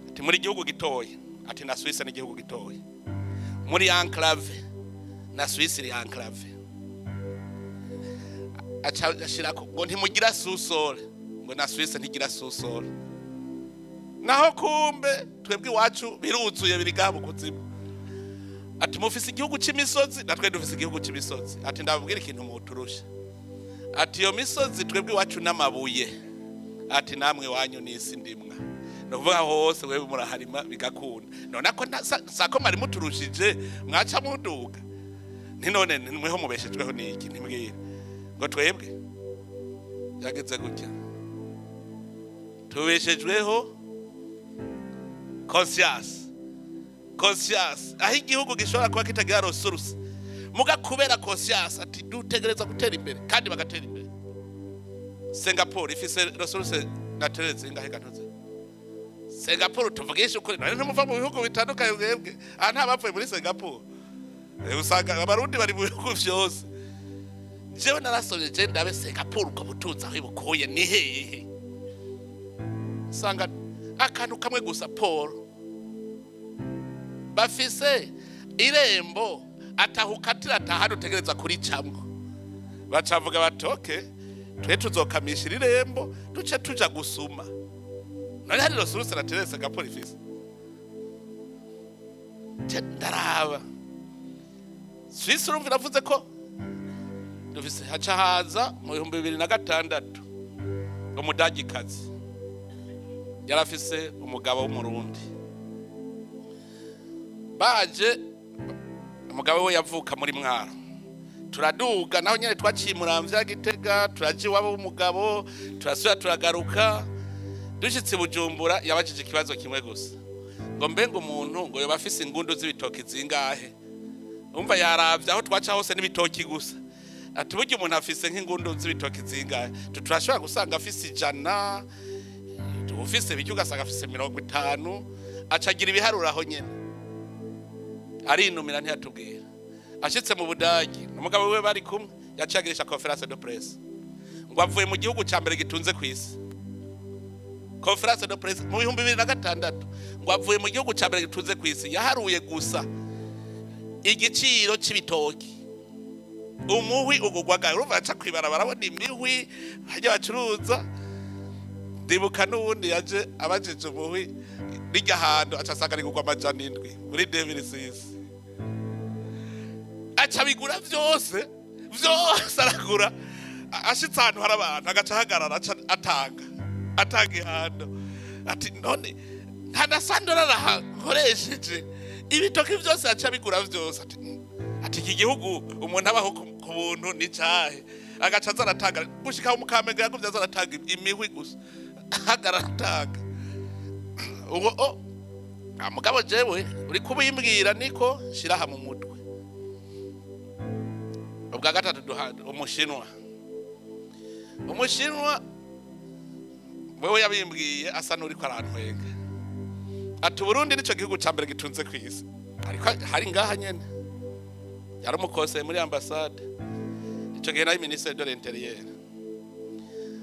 S3: Ati muri gihugu gitoya, ati na Suisse ni igihugu gitoya. Muri enclave na Suisse iri enclave. Aca ashirako ngo ntimugira sous-sol, ngo na Suisse ntigira sous-sol. Naho kumbe twebwe iwacu biruzuye biri ngaha mu kuzimu. Ati mufise igihugu c'imisozi, natwe dufise igihugu c'imisozi. Ati ndababwira ikintu muturusha. Ati iyo misozi twebwe iwacu n'amabuye, ati namwe iwanyu n'isi ndimwa. Ni ukuvuga hose wewe muraharima bigakunda. None ko sako mwari muturushije mwaca muduga. Nti none mweho mubeshejweho n'iki? Ntimbwira ngo twebwe yageze gutya tubeshejweho conscience. Conscience aho igihugu gishobora kuba kitagira ressource, muga kubera conscience ati dutegereza gutera imbere, kandi bagatera imbere. Singapore ifise ressource naturelle zingahe gatoze? Singapore, tuvugisha ukuri, none ntimuva mu bihugu bitandukanye mwebwe? Aha nta bapfuye muri Singapore. Usanga abarundi bari mu bihugu vyose. Jewe narasomye, je ndabe Singapore ubwo butunzi aho ibukuye ni hehe. Usanga akantu kamwe gusa, Paul, bafise irembo atahukatira atahandi utegereza kuricamwo. Bacavuga bati okay, twe tuzokamisha irembo duce tuja gusuma. None hari ressource naturelle Singapore ifise? Je ndaraba Suisse, urumva iravuze ko dufise. Haca haza mu 2006 umudagikazi yarafise umugabo w'umurundi. Baje, umugabo we yavuka muri Mwaro. Turaduga naho nyene, twaciye Muramvya, Gitega, turaja iwabo w'umugabo, turasubira turagaruka. Dushitse i Bujumbura yabajije ikibazo kimwe gusa, ngo mbe ngo umuntu ngo yoba afise ingundu z'ibitoki zingahe? Umva, yaravye aho twaca hose n'ibitoki gusa. Ati burya umuntu afise nk'ingundu z'ibitoki zingahe? Turashobora gusanga afise 100, ufise bike ugasanga afise 50. Acagira ibiharuro aho nyene, arinumira, ntiyatubwira. Ashitse mu Budagi umugabo wiwe bari kumwe, yaciye agirisha conférence de presse ngo avuye mu gihugu ca mbere gitunze ku isi. Conférence de presse mu 2006, ngo avuye mu gihugu ca mbere gitunze ku isi. Yaharuye gusa igiciro c'ibitoki, umuhwi ugugwaga. Urumva aca kwibarabara abona imihwi hajya bacuruza. Ndibuka n'uwundi yaje abajije umuhwi rijya hantu, aca asanga rigugwa 700 muri 2006. Aca bigura vyose vyose, aragura. Ashitse ahantu hari abantu agaca ahagarara, aca atanga ihando. Ati none nta na sandora nkoresheje, ibitoki vyose aca bigura vyose. Ati iki gihugu umuntu abaho ku buntu ni cahe? Agaca aza aratanga gushika mu Kamenge, yagumye aza aratanga imihwi gusa, ahagarara atanga ubwo. O mugabo jewe uri kubimbwira niko shiraha mu mutwe. Ubwa gatatu duha umushinwa. Umushinwa wewe yabimbwiye asa n'uriko arantwenga. Ati Burundi nico gihugu ca mbere gitunze ku isi. Ariko hari ngaha nyene yari umukose muri ambassade ico gihe, nayo ministre de l'Intérieur.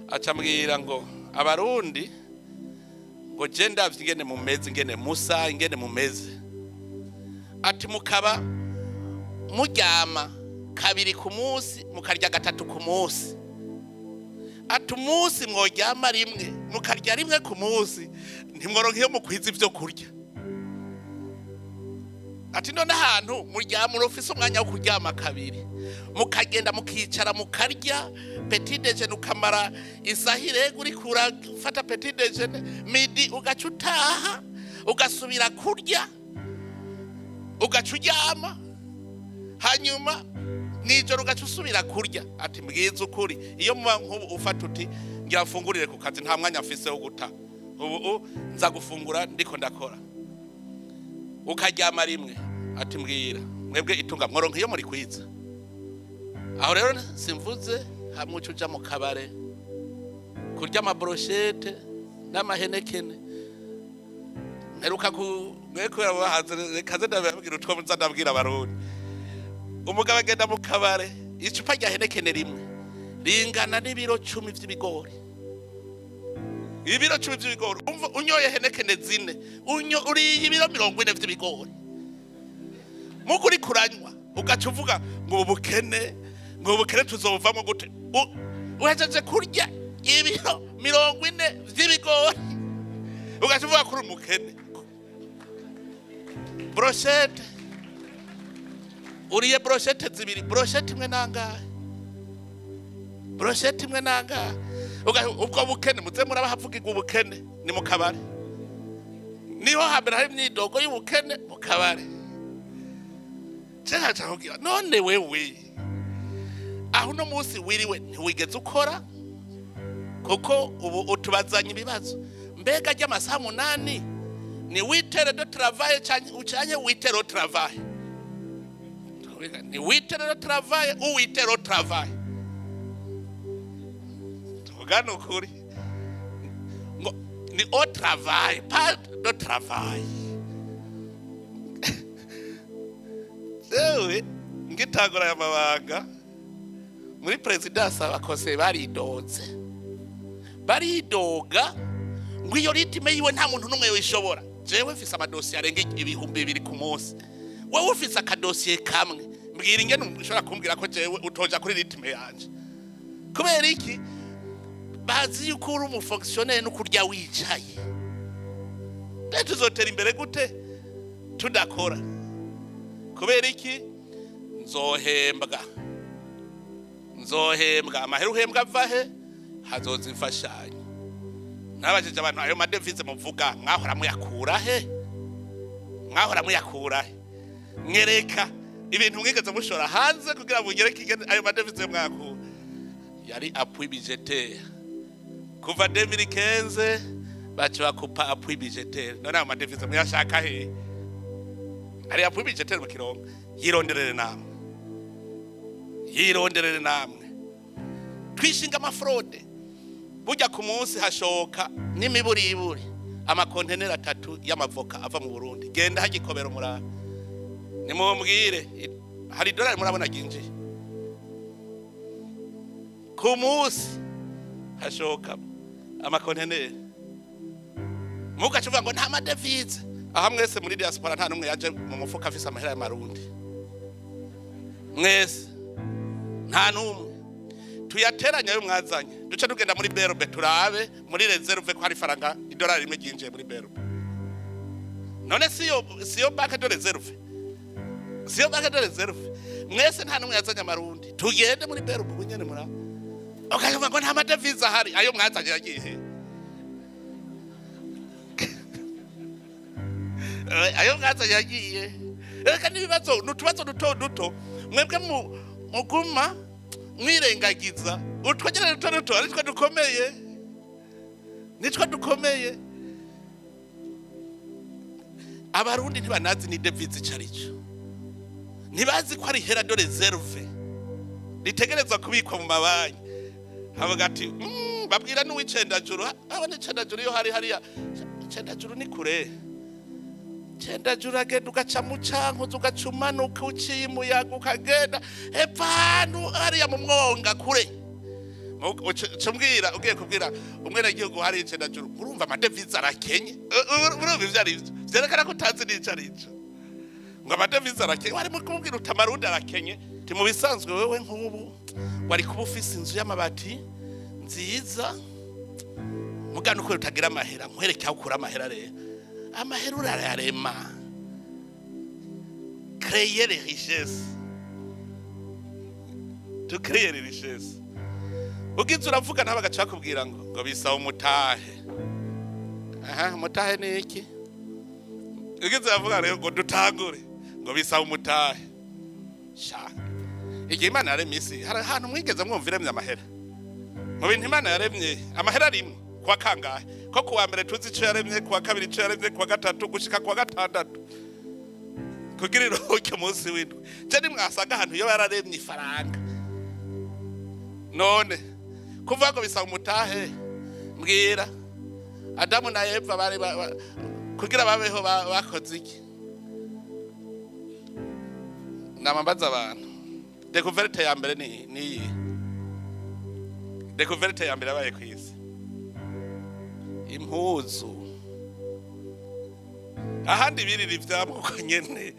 S3: Aca ambwira ngo abarundi, ngo je ndavye ingene mumeze, ingene musa, ingene mumeze, ati mukaba muryama kabiri ku munsi, mukarya gatatu ku munsi. Ati umunsi mworyama rimwe, mukarya rimwe ku munsi, ntimworonka iyo mukwiza ivyo kurya. Ati none ahantu muryama, urufise umwanya wo kuryama kabiri, mukagenda mukicara mukarya petit déjeuner, ukamara isaha irenga uriko urafata petit déjeuner, midi ugaca utaha ugasubira kurya, ugaca uryama, hanyuma nijoro ugaca usubira kurya. Ati mbwiza ukuri, iyo muba nk'ubu ufata uti ngira mfungurire ku kazi, nta mwanya mfise wo guta ubu, nza gufungura ndiko ndakora, ukaryama rimwe, ati mbwira mwebwe itunga mworonka iyo muri kwiza? Aho rero simvuze hamwe uca uja mu kabare kurya ama brochettes n'ama Heineken. Mperuka ku mwe kubera bahanze, reka nze ndababwira utwo nza ndabwira abarundi. Umugabo agenda mu kabare, icupa rya Heineken rimwe ringana n'ibiro 10 vy'ibigori, ibiro 10 vy'ibigori. Umva, unyoye Heineken zine, unyo uriye ibiro 40 vy'ibigori. Muko uri kuranywa ugaca uvuga ngo ubukene, ngo ubukene tuzovamo gute? Uhejeje kurya ibiro 40 vy'ibigori ugaca uvuga ko uri umukene. Brochette uriye brochette zibiri, brochette imwe nangahe? Brochette imwe nangahe? Ubwo bukene muze murabahavugirwa ubukene ni mu kabare, niho hambere hari imyidogo y'ubukene mu kabare. Nca kugira none wewe aho uno munsi wiriwe ntiwigeze ukora, kuko ubu utubazanye ibibazo. Mbega ry'amasaha 8 ni 8 heures de travail canke 8 heures de travail? Ni 8 heures de travail ou 8 heures de travail? Tugana ukuri ngo ni au travail, pas de travail. Jewe ngitangura aya mabanga muri presidence abakose baridoze, baridoga ngo iyo ritime yiwe nta muntu n'umwe wishobora. Jewe mfise amadosiye arenga 2000 ku munsi, wowe ufise akadosiye kamwe. Mbwira ingene ushobora kumbwira ko jewe utoja kuri ritime yanje? Kubera iki? Bazi yuko uri umufonctionnaire no kurya wicaye. Rero tuzotera imbere gute tudakora? Kubera iki? Nzohembwa, nzohembwa. Amahera uhembwa ava he? Hazoza imfashanyo. Nabajije abantu ayo madevize muvuga mwahora muyakura he? Mwahora muyakura he? Mwereka ibintu mwigeze mushora hanze kugira mugereke ayo madevize mwakura. Yari appui budgétaire kuva 2015 baca bakupa appui budgétaire. None ayo madevize muyashaka he? Ari appui budgétaire mu kirongo. Yironderere namwe, yironderere namwe. Twishinga amafraude. Burya ku munsi hashoka n'imiburiburi amakonteneri 3 y'amavoka ava mu Burundi. Genda hagikobera umuraba nimumbwire hari dolari murabona ginjiye ku munsi hashoka amakonteneri. Mugacuvuga ngo nta madevize. Aha mwese muri diaspora nta numwe yaje mu mufuka afise amahera y'amarundi, mwese nta numwe. Tuyateranya yo mwazanye duce tugenda muri Berube turabe muri reserve ko hari faranga idolari rimwe ryinjiye muri Berube. None siyo banque de reserve, siyo banque de reserve. Mwese nta numwe yazanye amarundi, tugende muri Berube bunyene mura ukavuga ngo nta madevize ahari. Ayo mwazanye yagiye he? Ayo mwazanye yagiye. Reka n'ibibazo n'utubazo duto duto mwebwe muguma mwirengagiza utwogere duto duto, aritwo dukomeye, nitwo dukomeye. Abarundi ntibanazi ni devise icarico, ntibazi ko ari hera de reserve ritegerezwa kubikwa mu mabanki. Havuga ati babwira n'uw'icendajuru, abone icendajuru iyo hari hariya icendajuru ni kure. Icendajuru agenda ugaca mu cankuzo ugaca umanuka uciye umuyaga ukagenda hepfo ahantu hariya mu mwonga kure. Ucumbwira ugiye kubwira umwenegihugu hari icendajuru, urumva amadevize arakenye. Urumva ivyo ari vyo vyerekana ko utazi n'ico ari co. Ngo amadevize arakenye, wari kumubwira uti amarundi arakenye. Ti mu bisanzwe wewe nk'ubu wari kuba ufise inzu y'amabati nziza, mugana uko utagira amahera, nkwereke aho ukura amahera. Rero amahera urayarema, créer les richesses, tu créer les richesses. Ugize uravuga nabo bagaca bakubwira ngo bisaba umutahe. Aha umutahe ni iki? Ugize uravuga rero ngo dutangure ngo bisaba umutahe. Sha igihe Imana yaremye isi hari ahantu mwigeze mwumva iremye amahera? Mu bintu Imana yaremye amahera rimwe kuwa kangahe? Ko kuwa mbere tuzi ico yaremye, kuwa kabiri ico yaremye, kuwa gatatu gushika kuwa gatandatu kugira iruhuke umunsi w'indwi. Je nimwasanga ahantu iyo yararemye ifaranga. None kuvuga ngo bisaba umutahe, mbwira Adamu na Eva bari kugira babeho bakoze iki? Namambaza abantu. Découverte ya mbere ni iyi. Découverte ya mbere yabaye kw'isi. Impuzu. Ahandi biriri ivyamwa nyene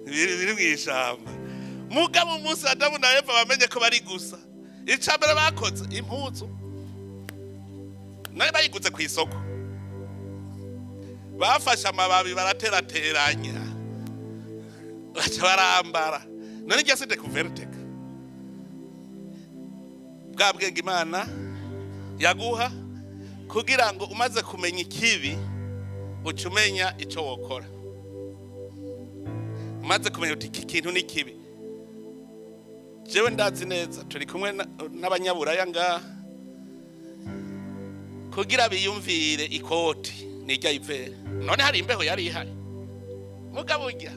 S3: biri mw'ishamba. Mugabo umunsi Adamu na Eva bamenye ko bari gusa, Icambere bakoze impuzu nari bayiguze ku isoko, bafashe amababi baraterateranya baca barambara. None irya si découverte? Bwa bwenge Imana yaguha kugira ngo umaze kumenya ikibi uca umenya icyo wokora. Umaze kumenya uti iki kintu ni kibi. Jewe ndazi neza turi kumwe n'abanyaburaya ngaha, kugira biyumvire ikoti nijya ivera. None hari imbeho yari ihari, mugabo urya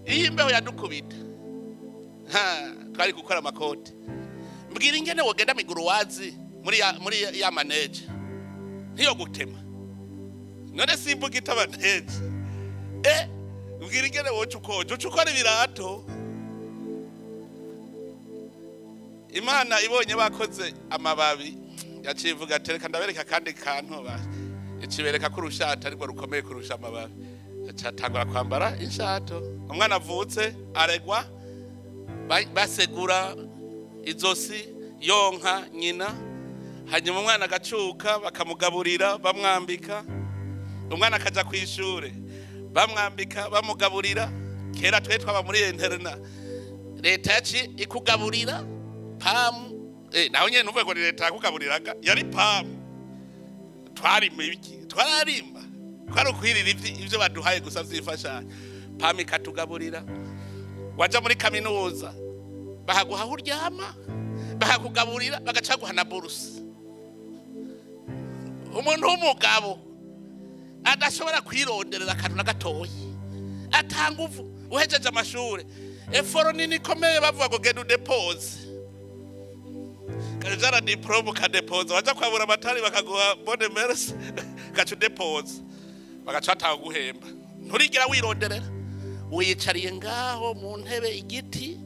S3: iyo imbeho yadukubita, ha, twari gukora amakoti. Mbwira ingene wogenda miguruwazi muri ya maneje ntiyo gutema. None simbuga itaba neje, mbwira ingene woca ukoje, uca ukora ibirato. Imana ibonye bakoze amababi, yaciye ivuga ati reka ndabereka akandi kantu. Ikibereka ko urushato ariko rukomeye kurusha amababi. Acatangura kwambara inshato. Umwana avutse aregwa, basegura izosi, yonka nyina. Hanyuma umwana agacuka, bakamugaburira, bamwambika. Umwana akaja ku ishure, bamwambika, bamugaburira. Kera twe twaba muri internat, leta yaci ikugaburira PAM. Nawe nyene nuvuga ngo ni leta yakugaburiraga, yari PAM. Twarima ibiki? Twararima, twari ukwirira ivyo baduhaye gusa vyifashanya. PAM ikatugaburira. Waja muri kaminuza, bahaguha aho uryama, bakakugaburira, bagaca guha na bourse. Umuntu w'umugabo adashobora kwironderera akantu na gatoyi, atanguvu, uhejeje amashure, effort nini ikomeye, bavuga ngo genda udéposer, kajana diplôme, ukadéposa, waja kwabura amatari bakaguha bonne merci, gaca udéposa, bagaca batanga guhemba. Nturigera wironderera, wiyicariye ngaho mu ntebe igiti,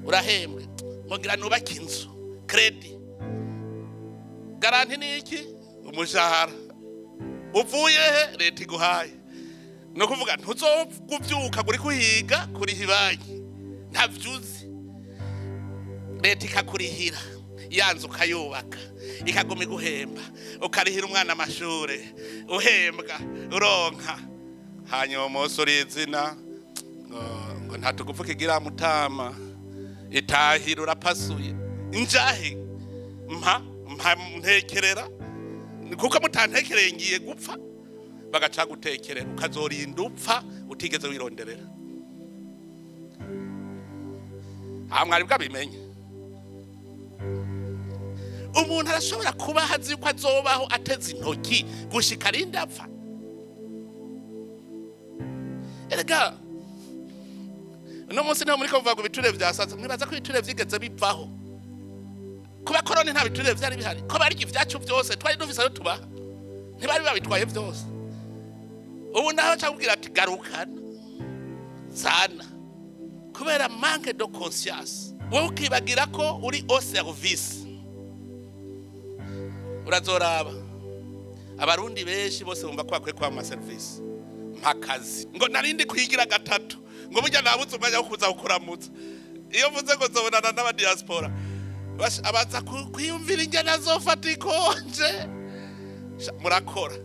S3: urahembwe. Ngo ngira nubake inzu, crédit garantie ni iki? Umushahara uvuye he? Leta iguhaye. Ni ukuvuga ntuzokuvyuka uri kuhiga kuriha ibanki, ntavyuzi. Leta ikakurihira ya nzu, ukayubaka, ikaguma iguhemba, ukarihira umwana amashure, uhembwa, uronka. Hanyuma umunsi urizina ngo nta kigira mutama, itahira urapasuye, njahe mpa mpa ntekerera, kuko mutantekereye ngiye gupfa. Bagaca gutekerera, ukazorinda upfa utigeze wironderera. Aha mwari bwabimenye? Umuntu arashobora kuba azi yuko azobaho ateze intoki gushika arinda apfa. Erega uno munsi niho muriko muvuga ngo ibiturire vyasaze. Mwibaza ko ibiturire vyigeze bivaho? Kuba koroni nta biturire vyari bihari, ko barya ivyacu vyose, twari dufise ayo tubaha, ntibari babitwaye vyose. Ubu naho cakubwira ati garukana zana, kubera manque de conscience. Wowe ukibagira ko uri au service. Urazoraba Abarundi benshi bose bumva ko bakwiye kuba mu maserivisi mpakazi. Ngo narindi kwigira gatatu, ngo burya nabuze umwanya wo kuza kukuramutsa. Iyo mvuze ngo nzobonana n'abadiaspora, abaza kwiyumvira ingene azofata ikonje. Murakora,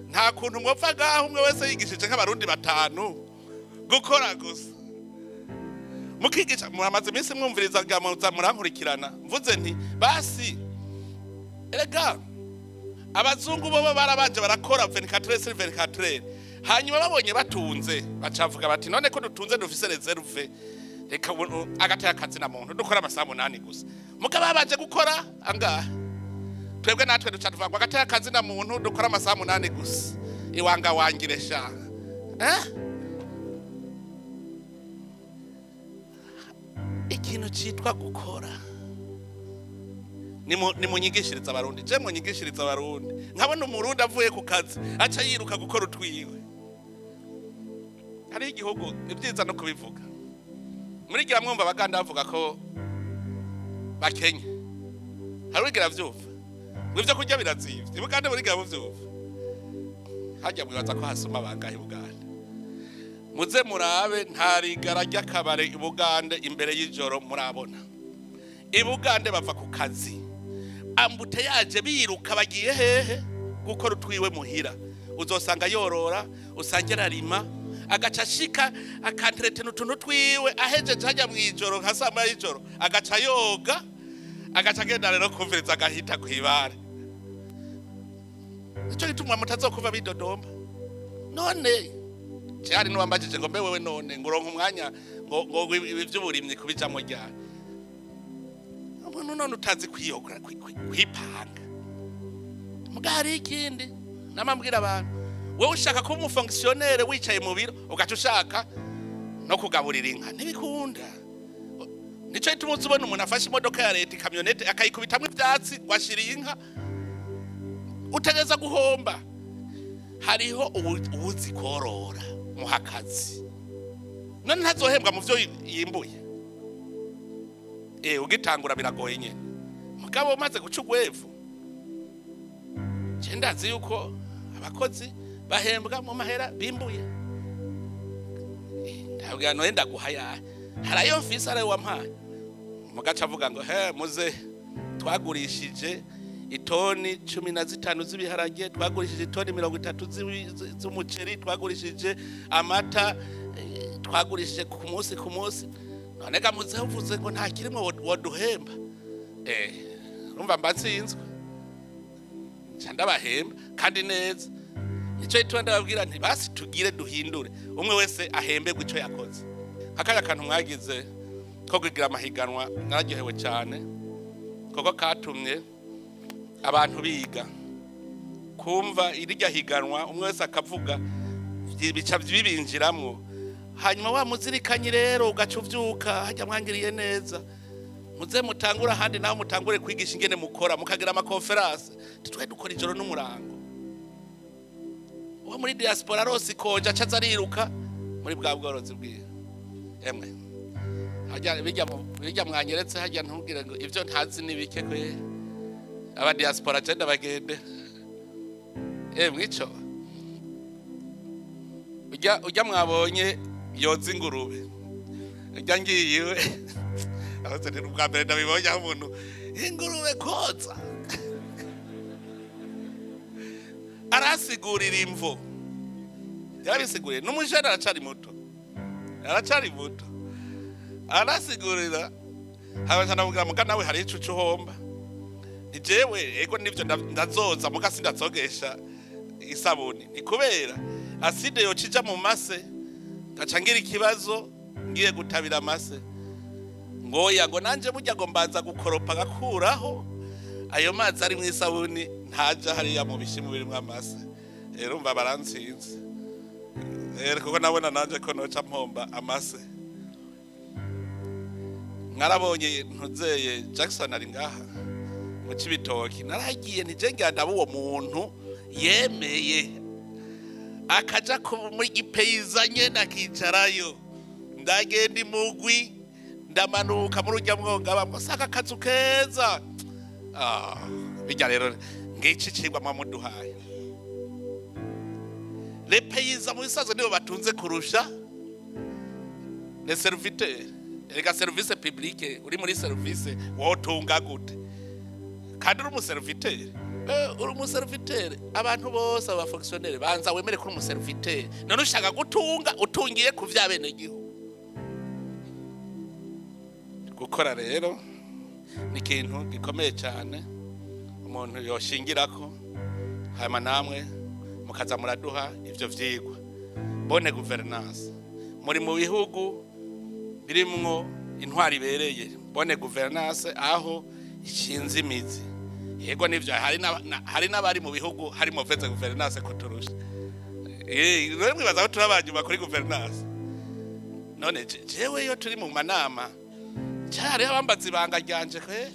S3: nta kuntu mwopfa ngaho umwe wese yigishije nk'Abarundi batanu gukora gusa, mukigisha. Muramaze iminsi mwumviriza, muza murankurikirana. Mvuze nti basi erega abazungu bo barabanje barakora 24 sur 24, hanyuma babonye batunze, bacavuga bati none ko dutunze, dufise réserve, reka agateka akazi na muntu dukora amasaha 8 gusa. Mugabo babanje gukora angahe? Twebwe natwe duca tuvuga ngo agateka akazi na muntu dukora amasaha 8 gusa. Iwanga wangire sha, eh? Ikintu citwa gukora, nimunyigishiriza Abarundi. Je munyigishiriza Abarundi, nkabona Umurundi avuye ku kazi aca yiruka gukora utwiwe. Hariho igihugu, ni byiza no kubivuga, murigira mwumva Abaganda bavuga ko bakenye? Hari wigira vyumva ngo ivyo kurya birazimvye i Bugande? Murigira muvyumva? Hajya mwibaza ko hasoma bangahe i Bugande? Muze murabe, nta rigara ry'akabare i Bugande imbere y'ijoro murabona. Ibugande bava ku kazi, embouteillage, biruka bagiye hehe? Gukora utwiwe muhira. Uzosanga yorora, usange ararima, agaca ashika akanteretena utuntu twiwe, ahejeje hajya mu ijoro nka saa moya y'ijoro agaca yoga, agaca agenda rero kumviriza agahita kw'ibare. Nico gituma mutazokuva bidodomba. None cyari nuwambajije ngo mbe wewe none ngo uronke umwanya ngo ibi by'uburimyi kubijamwo ryari? Umuntu none utazi kwiyogora, kwipanga. Muga hari ikindi namambwira abantu: wowe ushaka kuba umufonctionnaire wicaye mu biro, ugaca ushaka no kugaburira inka, ntibikunda. Nico gituma uza ubona umuntu afashe imodoka ya leta, ikamyonete, akayikubitamwo ivyatsi ngo ashiriye inka. Utegereza guhomba. Hariho uwuzi korora, muha akazi. None ntazohembwa mu vyo yimbuye? Ugitangura biragoye nyene, mugabo umaze guca ugwevu. Je ndazi yuko abakozi bahembwa mu mahera bimbuye. Ndabwira none ndaguha yahe? Harayo mfise, arayo wampaye. Mugaca avuga ngo he muze twagurishije itoni 15 z'ibiharage, twagurishije itoni 30 z'umuceri, twagurishije amata, twagurishije ku munsi ku munsi. None ga muze uvuze ngo nta kirimwo woduhemba? Urumva mbatsinzwe, nca ndabahemba kandi neza. Nico gituma ndababwira nti basi tugire duhindure, umwe wese ahemberwe ico yakoze. Akaya kantu mwagize ko kugira amahiganwa, nararyohewe cyane, kuko katumye abantu biga kumva irya higanwa, umwe wese akavuga, bica bibinjiramwo. Hanyuma wa muzirikanye rero ugaca uvyuka hajya mwangiriye neza. Muze mutangura ahandi naho mutangure kwigisha ingene mukora, mukagira amaconférences. Twe dukora ijoro n'umurango. Uwo muri diaspora rose ikoja aca aza ariruka muri bwa bworozi bwiwe. Emwe hajya bijya mwanyeretse hajya, ntubwire ngo ivyo ntazi ni bike kwe. Aba diaspora je ndabagende. Emwe ico ujya mwabonye yoza ingurube, ujya ngiyiwe aho ni ubwa mbere ndabibonye, aho umuntu ingurube koza arasigurira imvo, yarabisiguriye. N'umujene aracari muto, aracari muto, arasigurira. Habaca ndamubwira: muga nawe hari ico uca uhomba. Ni jewe ego nivyo ndazoza, muga sindazogesha isabuni, ni kubera acide yoca ija mu mase, ngaca ngira ikibazo ngiye gutabira amase. Ngoya ngo nanje burya ngo mbanza gukoropa gakuraho ayo mazi ari mu isabuni, ntaja hariya mu bishimu birimwo amase. Rero umva barantsinze rero, kuko nabona nanje ko noca mpomba amase. Mwarabonye ntuzeye Jackson ari ngaha mu Cibitoki, naragiye nti ndaba uwo muntu yemeye akaja ku muri gipeyiza nyene akicarayo. Ndagenda imugwi, ndamanuka muri urya mwonga bamwe, saka akazu keza. Ah, bijya rero ngici cigwa mwamuduhaye. Les paysans mu bisanzwe nibo batunze kurusha les serviteurs. Erega service publique, uri muri service wotunga gute kandi uri umuserviteur? Uri umuserviteur, abantu bose aba fonctionnaire banza wemere kuri umuserviteur. None ushaka gutunga utungiye ku vya bene gihugu. Gukora rero ni ikintu gikomeye cyane umuntu yoshingirako. Hanyuma namwe mukaza muraduha ivyo vyigwa, bonne gouvernance. Muri mu bihugu birimwo intwari ibereye, bonne gouvernance aho ishinze imizi. Yego nivyo, hari n'abari mu bihugu hari mauvaise gouvernance kuturusha. Rero mwibaza ko turi abanyuma kuri gouvernance? None jewe iyo turi mu manama cyari abambaza ibanga ryanje kwe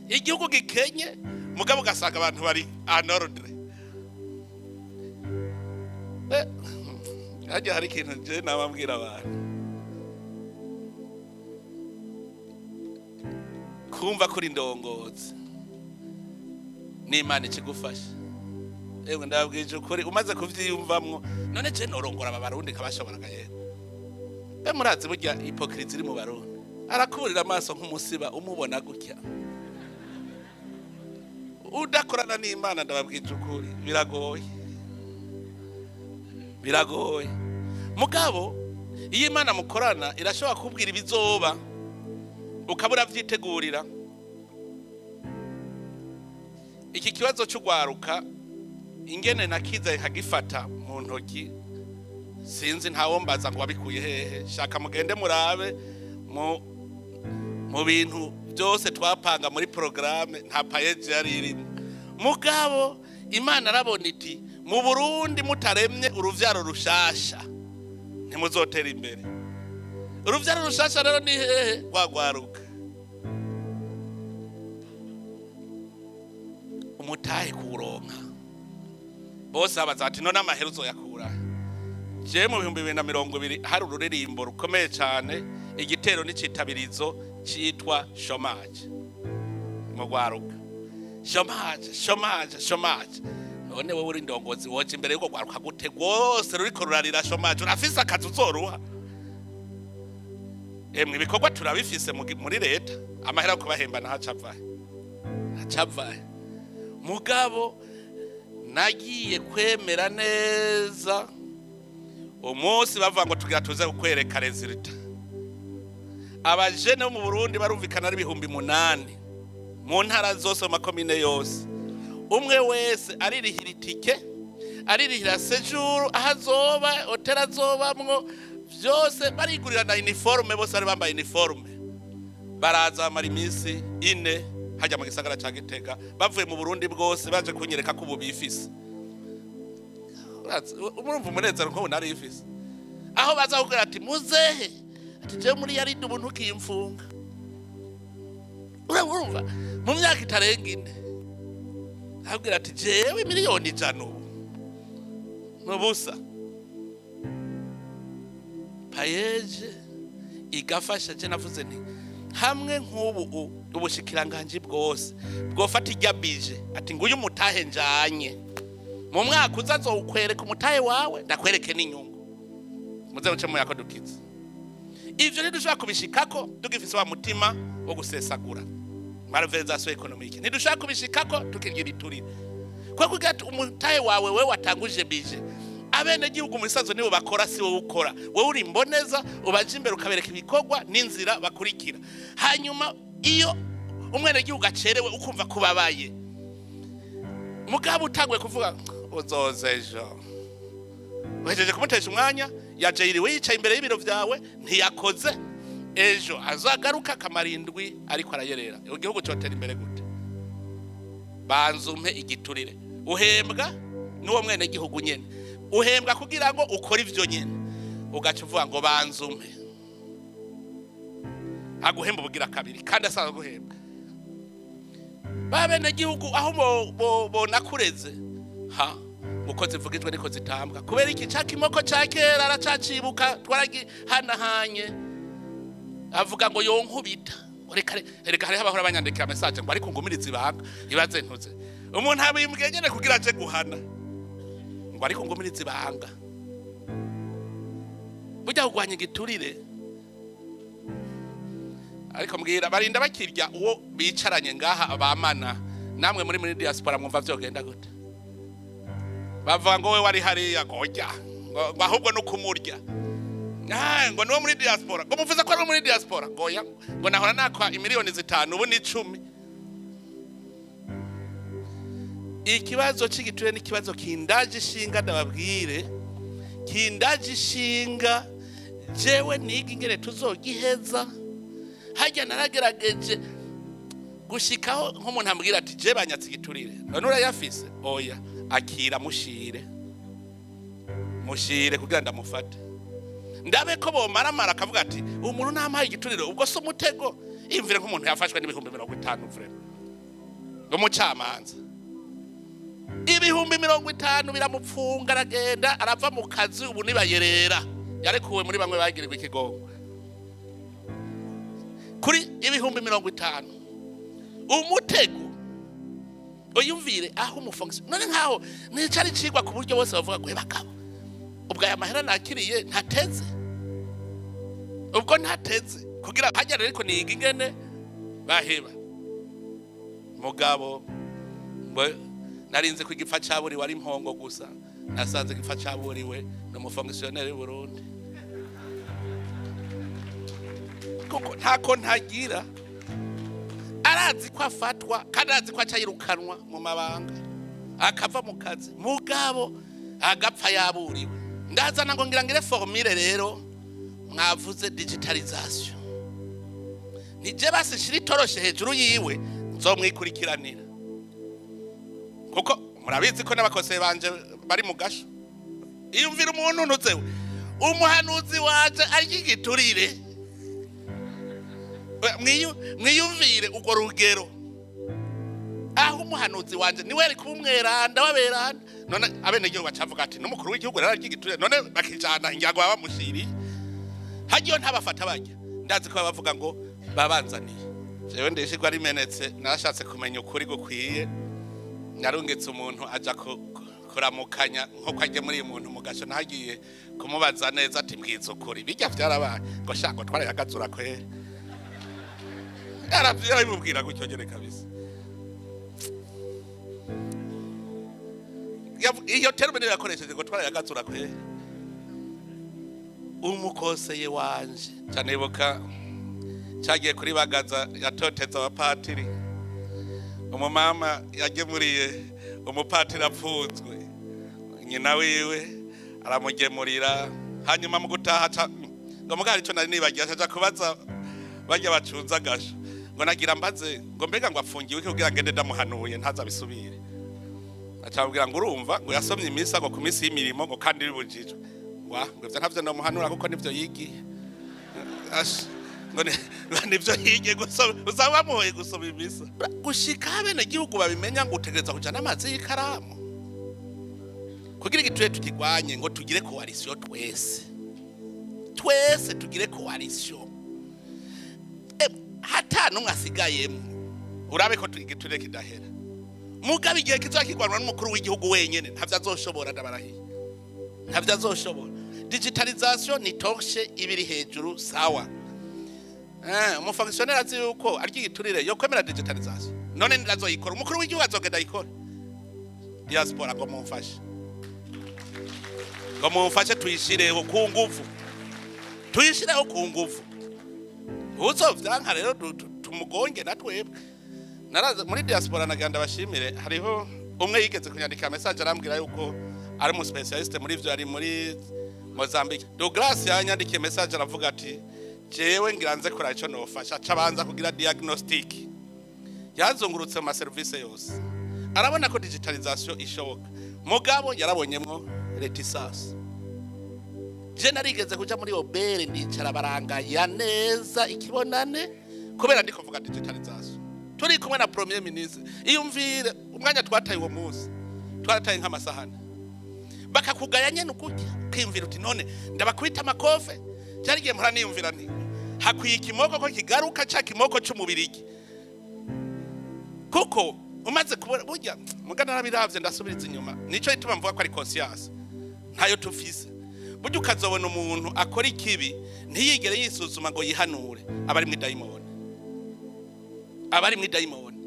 S3: igihugu gikenye, mugabo ugasanga abantu bari en ordre. Hajya hari ikintu je nababwira abantu: kumva kuri ndongozi n'Imana ikigufasha. Ewe ndabwije ukuri, umaze kuvyiyumvamwo. None je norongora aba Barundi kabashoboraga yera? Be murazi burya hypocrisie iri mu Barundi. Arakuburira amaso nk'umusiba umubona gutya. Udakorana n'Imana ndababwije ukuri biragoye. Biragoye. Mugabo iyo Imana mukorana irashobora kubwira ibizoba ukabura vyitegurira. Iki kibazo cy'ugwaruka ingene nakiza nkagifata mu ntoki sinzi ntawombaza ngo wabikuye hehe. Shaka mugende murabe mu bintu byose twapanga muri programme nta payeje yari irimo. Mugabo Imana arabona iti mu Burundi mutaremye uruvyaro rushasha ntimuzotera imbere. Uruvyaro rushasha rero ni hehe? Rwagwaruka. Umutahe kuronka bose abaza ati none amahera uzoyakura? Je mu 2020 hari ururirimbo rukomeye cyane, igitero n'icitabirizo cyitwa chômage mu gwaruka. Chômage, chômage, chômage. None wewe uri ndongozi woje imbere yuko gwaruka gute rwose ruriko rurarira chômage, urafise akazi uzoruha? Emwe ibikorwa turabifise muri leta, amahera kubahemba na hacava hacava. Mugabo nagiye kwemera neza umunsi bavuga ngo tugira tuze kukwereka resultat. Abajene bo mu Burundi barumvikana ari 8,000 mu ntara zose mu makomine yose. Umwe wese aririhira itike, aririhira séjour ahazoba, hotel azobamwo, byose barigurira na uniforme, bose bari bambaye uniforme. Baraza bamara iminsi 4 hajya mu gisagara ca Gitega, bavuye mu Burundi bwose baje kunyereka ko ubu bifise. Urumva umunezero nko nari ifise. Aho baza kugira ati muzehe, ati je muri yari ubuntu ukimfunga. Urumva mu myaka itarenga 4 abwira ati jewe miliyoni 100 ubu nubusa. Payeje igafasha. Je navuze nti hamwe nk'ubu ubushikiranganje bwose bwofata ijya bije ati nguyu mutahe njanye mu mwaka uzazo ukwereka umutahe wawe ndakwereke n'inyungu, muze muce muyako dukize. Ivyo ntidushobora kubishikako tugifise wa mutima wo gusesagura malversation économique. Ntidushobora kubishikako tukirya ibiturire. Kwa kugira umutahe wawe wewe watanguje bije, abene gihugu mu bisanzwe nibo bakora, si wowe ukora. Wewe uri imboneza, ubaje imbere ukabereka ibikorwa n'inzira bakurikira. Hanyuma iyo umwene gihugu acerewe ukumva kubabaye, mugabo utangwe kuvuga uzoza ejo, uhejeje kumutesha umwanya, yaje yiriwe yicaye imbere y'ibiro vyawe ntiyakoze, ejo azagaruka kamarindwi ariko arayerera. Igihugu cyotera imbere gute? Banza umpe igiturire. Uhembwa n'uwo mwene gihugu nyene, uhembwa kugira ngo ukore ivyo nyene, ugaca uvuga ngo banza umpe. Aguhemba ubugira kabiri kandi asanzwe guhembwa. Babene gihugu aho bo nakureze ha uko zivugijwe niko zitambwa. Kubera iki ca kimoko ca kera aracacibuka twaragihanahanye, avuga ngo yonkubita. Reka hariho abahora banyandikira message ngo ariko ngumirize ibanga ibaze ntuze. Umuntu abimbwiye nyene kugira aje guhana ngo ariko ngumirize ibanga. Burya kugwanya igiturire ariko mbwira barinda bakirya uwo bicaranye ngaha abamana namwe muri diaspora mwumva vyogenda gute? Bavuga ngo we wari hariya ngo jya ngo ahubwo no kumurya. Ngo niwo muri diaspora, ngo muvuze ko ari muri diaspora, ngo ya ngo nahora nakwa imiliyoni 5 ubu ni 10. Ikibazo c'igiturire ni ikibazo kindaje ishinga, ndababwire kindaje ishinga. Jewe niga ingene tuzogiheza. Hajya naragerageje gushikaho nk'umuntu ambwira ati je banyatse igiturire, none urayafise? Oya, akira mushire mushire kugira ndamufate ndabe ko bomaramara akavuga ati umuntu ntampaye igiturire ubwo se umutego. Imvire nk'umuntu yafashwe n'ibihumbi 50 vraiment umucamanza ibihumbi 50 biramupfunga, aragenda arava mu kazi ubu nibayerera yarekuwe muri bamwe bagirirwa ikigongo kuri ibihumbi 50. Umutego uyumvire aho umufonction none nkaho nicari cigwa ku buryo bose bavuga ngo bakaba ubwo aya mahera nakiriye ntateze. Ubwo ntateze kugira hajya rero ariko niga ingene baheba. Mugabo narinze ko igipfa caburiwe ari impongo gusa, nasanze igipfa caburiwe n'umufonctionnaire w'u Burundi. Kuko ntako ntagira, arazi ko afatwa kandi arazi ko acayirukanwa mu mabanga akava mu kazi, mugabo agapfa yaburiwe. Ndazana ngo ngira ngire formule rero mwavuze digitalisation, nije basishira itoroshe hejuru yiwe nzomwikurikiranira, kuko murabizi ko n'abakoseye banje bari mu gasho. Iyumvira umuntu ntuzewe umuhanuzi waje arya igiturire, mwiyumvire urwo rugero aho umuhanuzi wanje niwe ari kumweranda waberanda. None abenegihugu bacavuga ati n'umukuru w'igihugu rero arya igiturire, none bakijana ingingo babamushiriye hagiyo ntabafata bajya. Ndazi ko bavuga ngo babanzaniye. Jewe ndishirwa rimenetse, narashatse kumenya ukuri gukwiye, narungitse umuntu aja kuramukanya nko ajye muri uyu muntu mu gasho, nagiye kumubaza neza ati mbwiza ukuri bijya vyarabaye, ngo sha ngo twarayagazura kwere. Yarabimubwira gutyo nyene kabisa. Iyo terme niyo yakoresheje ngo twarayagazura kwere. Umukoseye wanje cyanibuka cyagiye kuri Bagaza yatoteza abapatiri, umumama yagemuriye umupatiri apfunzwe, nyina wiwe aramugemurira, hanyuma mu gutaha ngo mugari ico nari nibagiye aca kubaza bajya bacunza agasho ngo nagira mbaze ngo mbega ngo apfungiwe kugira ngende ndamuhanuye ntazabisubire. Acabwira ngo urumva ngo yasomye imisa ngo ku minsi y'imirimo ngo kandi bibujijwe, wa ngo ivyo ntavyo ndamuhanura kuko nivyo yigiye. Ngo nivyo yigiye gusoma, usaba bamuhoye gusoma imisa gushika abene gihugu babimenya ngo utegereza kuja n'amazi y'ikaramu kugira igituye tukigwanye, ngo tugire coalition twese, twese tugire coalition hata numwe asigayemo. Urabe ko igiturire kidahera, mugabe igihe kizakigwanwa n'umukuru w'igihugu wenyene ntavyo azoshobora, ndabarahiye ntavyo azoshobora. Digitalisation ni torche ibiri hejuru sawa. Umufonctionnaire azi yuko arya igiturire yo kwemera digitalisation, none ndazoyikora umukuru w'igihugu azogenda ayikora. Diaspora ngo mumfashe, ngo mumfashe tuyishireho ku nguvu, tuyishireho ku nguvu. Uzovyanka rero tumugonge na twebwe. Naraza muri diaspora naganda bashimire, hariho umwe yigeze kunyandika message arambwira yuko ari mu specialiste muri ivyo, ari muri Mozambique. Douglas yanyandikiye message aravuga ati jewe ngira nze kora ico nofasha, cabanza kugira diagnostic. Yazungurutse mu service yose, arabona ko digitalisation ishoboka, mugabo yarabonyemwo reticence. Je narigeze kuja muri obere ndicara barangaya neza ikibonane kubera ndiko mvuga digitalisation, turi kumwe na premier ministre. Iyumvire umwanya twataye uwo munsi, twarataye nk'amasahani, bakakugaya nyene ukujya kwiyumvira uti none ndabakwita amakofe. Cyarigiye mpora niyumvira nti hakwiye ikimoko ko kigaruka ca kimoko c'umubirigi, kuko umaze kubona burya mugana narabiravye ndasubiriza inyuma. Nico ituma mvuga ko ari conscience ntayo tufise. Burya ukazobona umuntu akora ikibi ntiyigere yisuzuma ngo yihanure, aba ari mu dayimoni, aba ari mu dayimoni.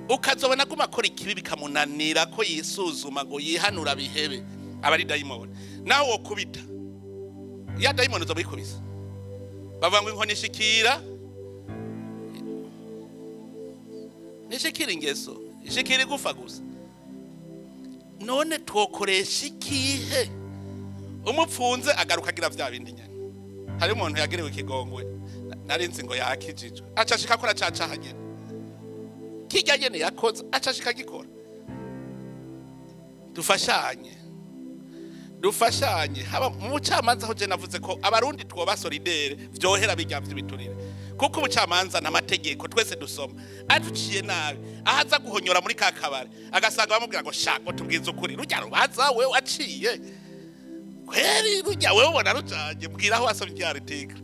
S3: Ukazobona aguma akora ikibi bikamunanira ko yisuzuma ngo yihanura bihebe, aba ari dayimoni. Nawe wokubita ya dayimoni uzobikubisa, bavuga ngo inkoni ishikira nishikira ingeso ishikira igufa gusa. None twokoresha ikihe? Umupfunze agaruka agira vya bindi nyene. Hari umuntu yagiriwe ikigongwe narinzi ngo yakijijwe, acashika akora cacaha nyene kijya nyene yakoze, acashika gikora. Dufashanye, dufashanye haba mu bucamanza. Ho je navuze ko abarundi twoba solidaire vyohera bijya vy'ibiturire, kuko ubucamanza n'amategeko twese dusoma aduciye nabi, ahaza guhonyora muri ka kabare agasanga bamubwira ngo shaka tubwize ukuri, rujya rubaza we waciye kweri, rujya wewe ubona rujanye mbwira aho wasomye irya article,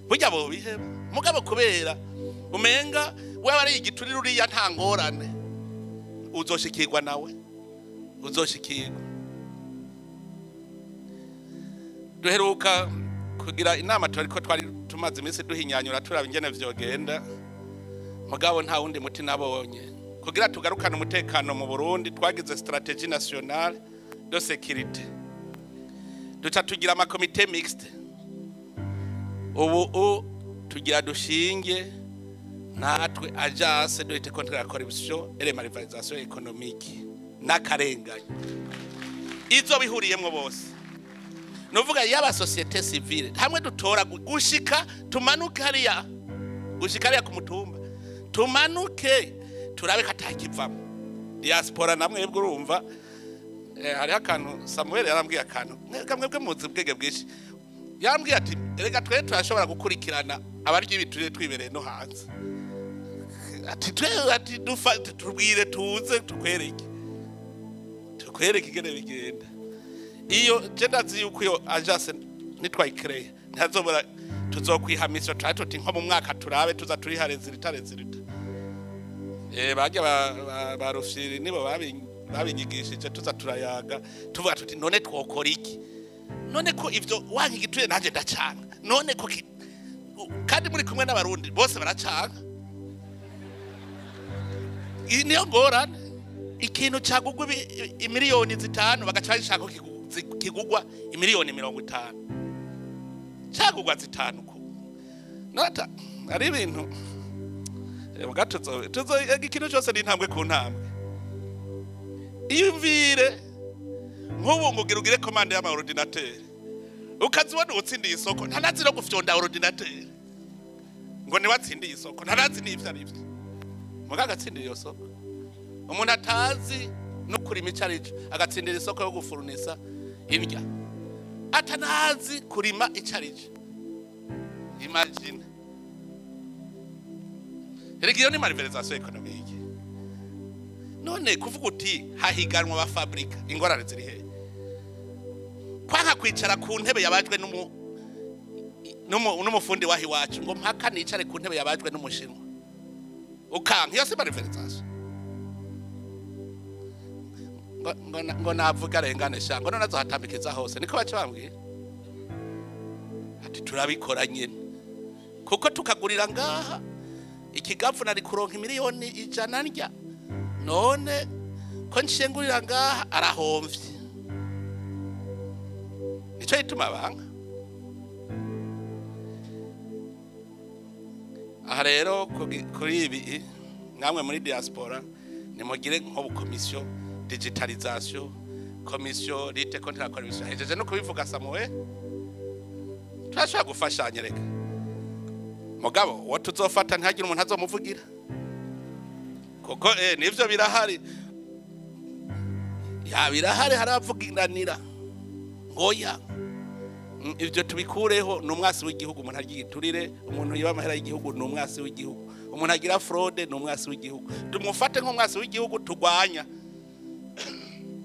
S3: burya bo biheba. Mugabo kubera umenga wewe ari igiturire uriya nta ngorane, uzoshikirwa nawe, uzoshikirwa. Duheruka Kugira inama turiko twari tumaze iminsi duhinyanyura turaba ingene vyogenda, mugabo nta wundi muti nabonye kugira tugarukane umutekano mu Burundi. Twagize stratégie nationale de sécurité, duca tugira ama comités mixtes. Ubu tugira dushinge natwe agence de lutte contre la corruption et les malversations économiques n'akarengane, izo bihuriyemwo bose, nuvuga yaba société civile, hamwe dutora gushika tumanuke hariya, gushika hariya ku mutumba, tumanuke turabe katakivamo. Diaspora namwe bwo urumva, hariho akantu Samuel yarambwiye, akantu mwebwe muzi ubwenge bwinshi. Yarambwiye ati: "Erega twe turashobora gukurikirana abarya ibiturire twibereye no hanze." Ati twe, ati dufa tubwire tuze tukwereke ingene bigenda. Iyo je ndazi yuko iyo agence nitwayikreye ntazobora, tuzokwihamisha twari tuti nko mu mwaka turabe tuza turiha résultat. Résultat bajya ba Rufyiri nibo babinyigishije. Tuza turayaga tuvuga tuti: "None twokora iki? None ko ivyo wanka igituye nanjye ndacanga, none ko kandi muri kumwe n'Abarundi bose baracanga?" Iyi niyo ngorane. Ikintu cagugwa imiliyoni 5, bagaca bashaka ko kigugwa imiliyoni 50, cagugwa 5 ko nata ari ibintu. Muga tuzo ikintu cyose ni intambwe ku ntambwe. Iyumvire nk'ubu ngo ugira ugire commande y'ama ordinateur, ukazibona utsindiye isoko, ntanazi no gufyonda ordinateur, ngo niwatsindiye isoko, ntanazi n'ivyo ari byo, muga agatsindiye iyo soko. Umuntu atazi no kurima ico arico agatsindira isoko yo gufurunisa indya, atanazi kurima ico arico. Imagine! Erega iyo ni malversation économique. None kuvuga uti hahiganwa abafabrika, ingorane ziri hehe? Kwanka kwicara ku ntebe yabajwe n'umufundi wahi iwacu, ngo mpaka nicare ku ntebe yabajwe n'Umushinwa, ukanka, iyo si malversation? Ngo navuga arengane sha, ngo none azohatambikiza hose. Niko baca bambwiye ati turabikora nyene, kuko tukagurira ngaha ikigavu nari kuronka imiliyoni 100 ndya, none ko nshengurira ngaha arahomvye. Nico gituma banga aha. Rero kuri ibi, namwe muri diaspora nimugire nko commission digitalisation, commission lutte contre la corruption. Hejeje no kubivuga Samuel, turashobora gufashanya. Reka mugabo uwo tuzofata ntihagire umuntu azomuvugira, kuko nivyo birahari, ya birahari, haravugiranira ngoya. Ivyo tubikureho. Ni umwasi w'igihugu umuntu arya igiturire, umuntu yiba amahera y'igihugu ni umwasi w'igihugu, umuntu agira fraude ni umwasi w'igihugu. Tumufate nk'umwasi w'igihugu turwanya.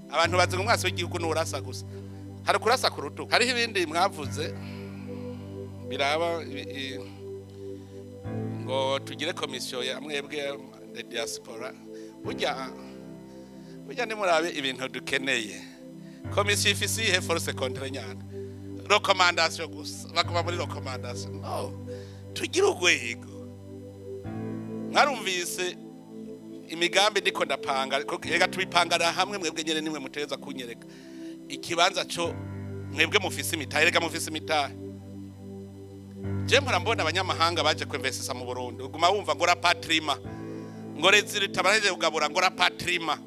S3: Abantu bazi ngo umwasi w'igihugu ni urasa gusa, hari kurasa ku rutugu. Hariho ibindi mwavuze biraba ngo tugire komisiyo ya mwebwe de diaspora. Burya nimurabe ibintu dukeneye. Komisiyo ifise iyihe force contraignante? Recommandation gusa, bakoma muri recommandation. No tugire urwego. Mwarumvise imigambi ndiko ndapanga, reka tubipangana hamwe. Mwebwe nyene nimwe mutegeza kunyereka ikibanza co mwebwe mufise imitahe. Reka mufise imitahe. Je mpora mbona abanyamahanga baje kwinvestisa mu Burundi, uguma wumva ngo rapatriement, ngo résultat baraje kugabura, ngo rapatriement,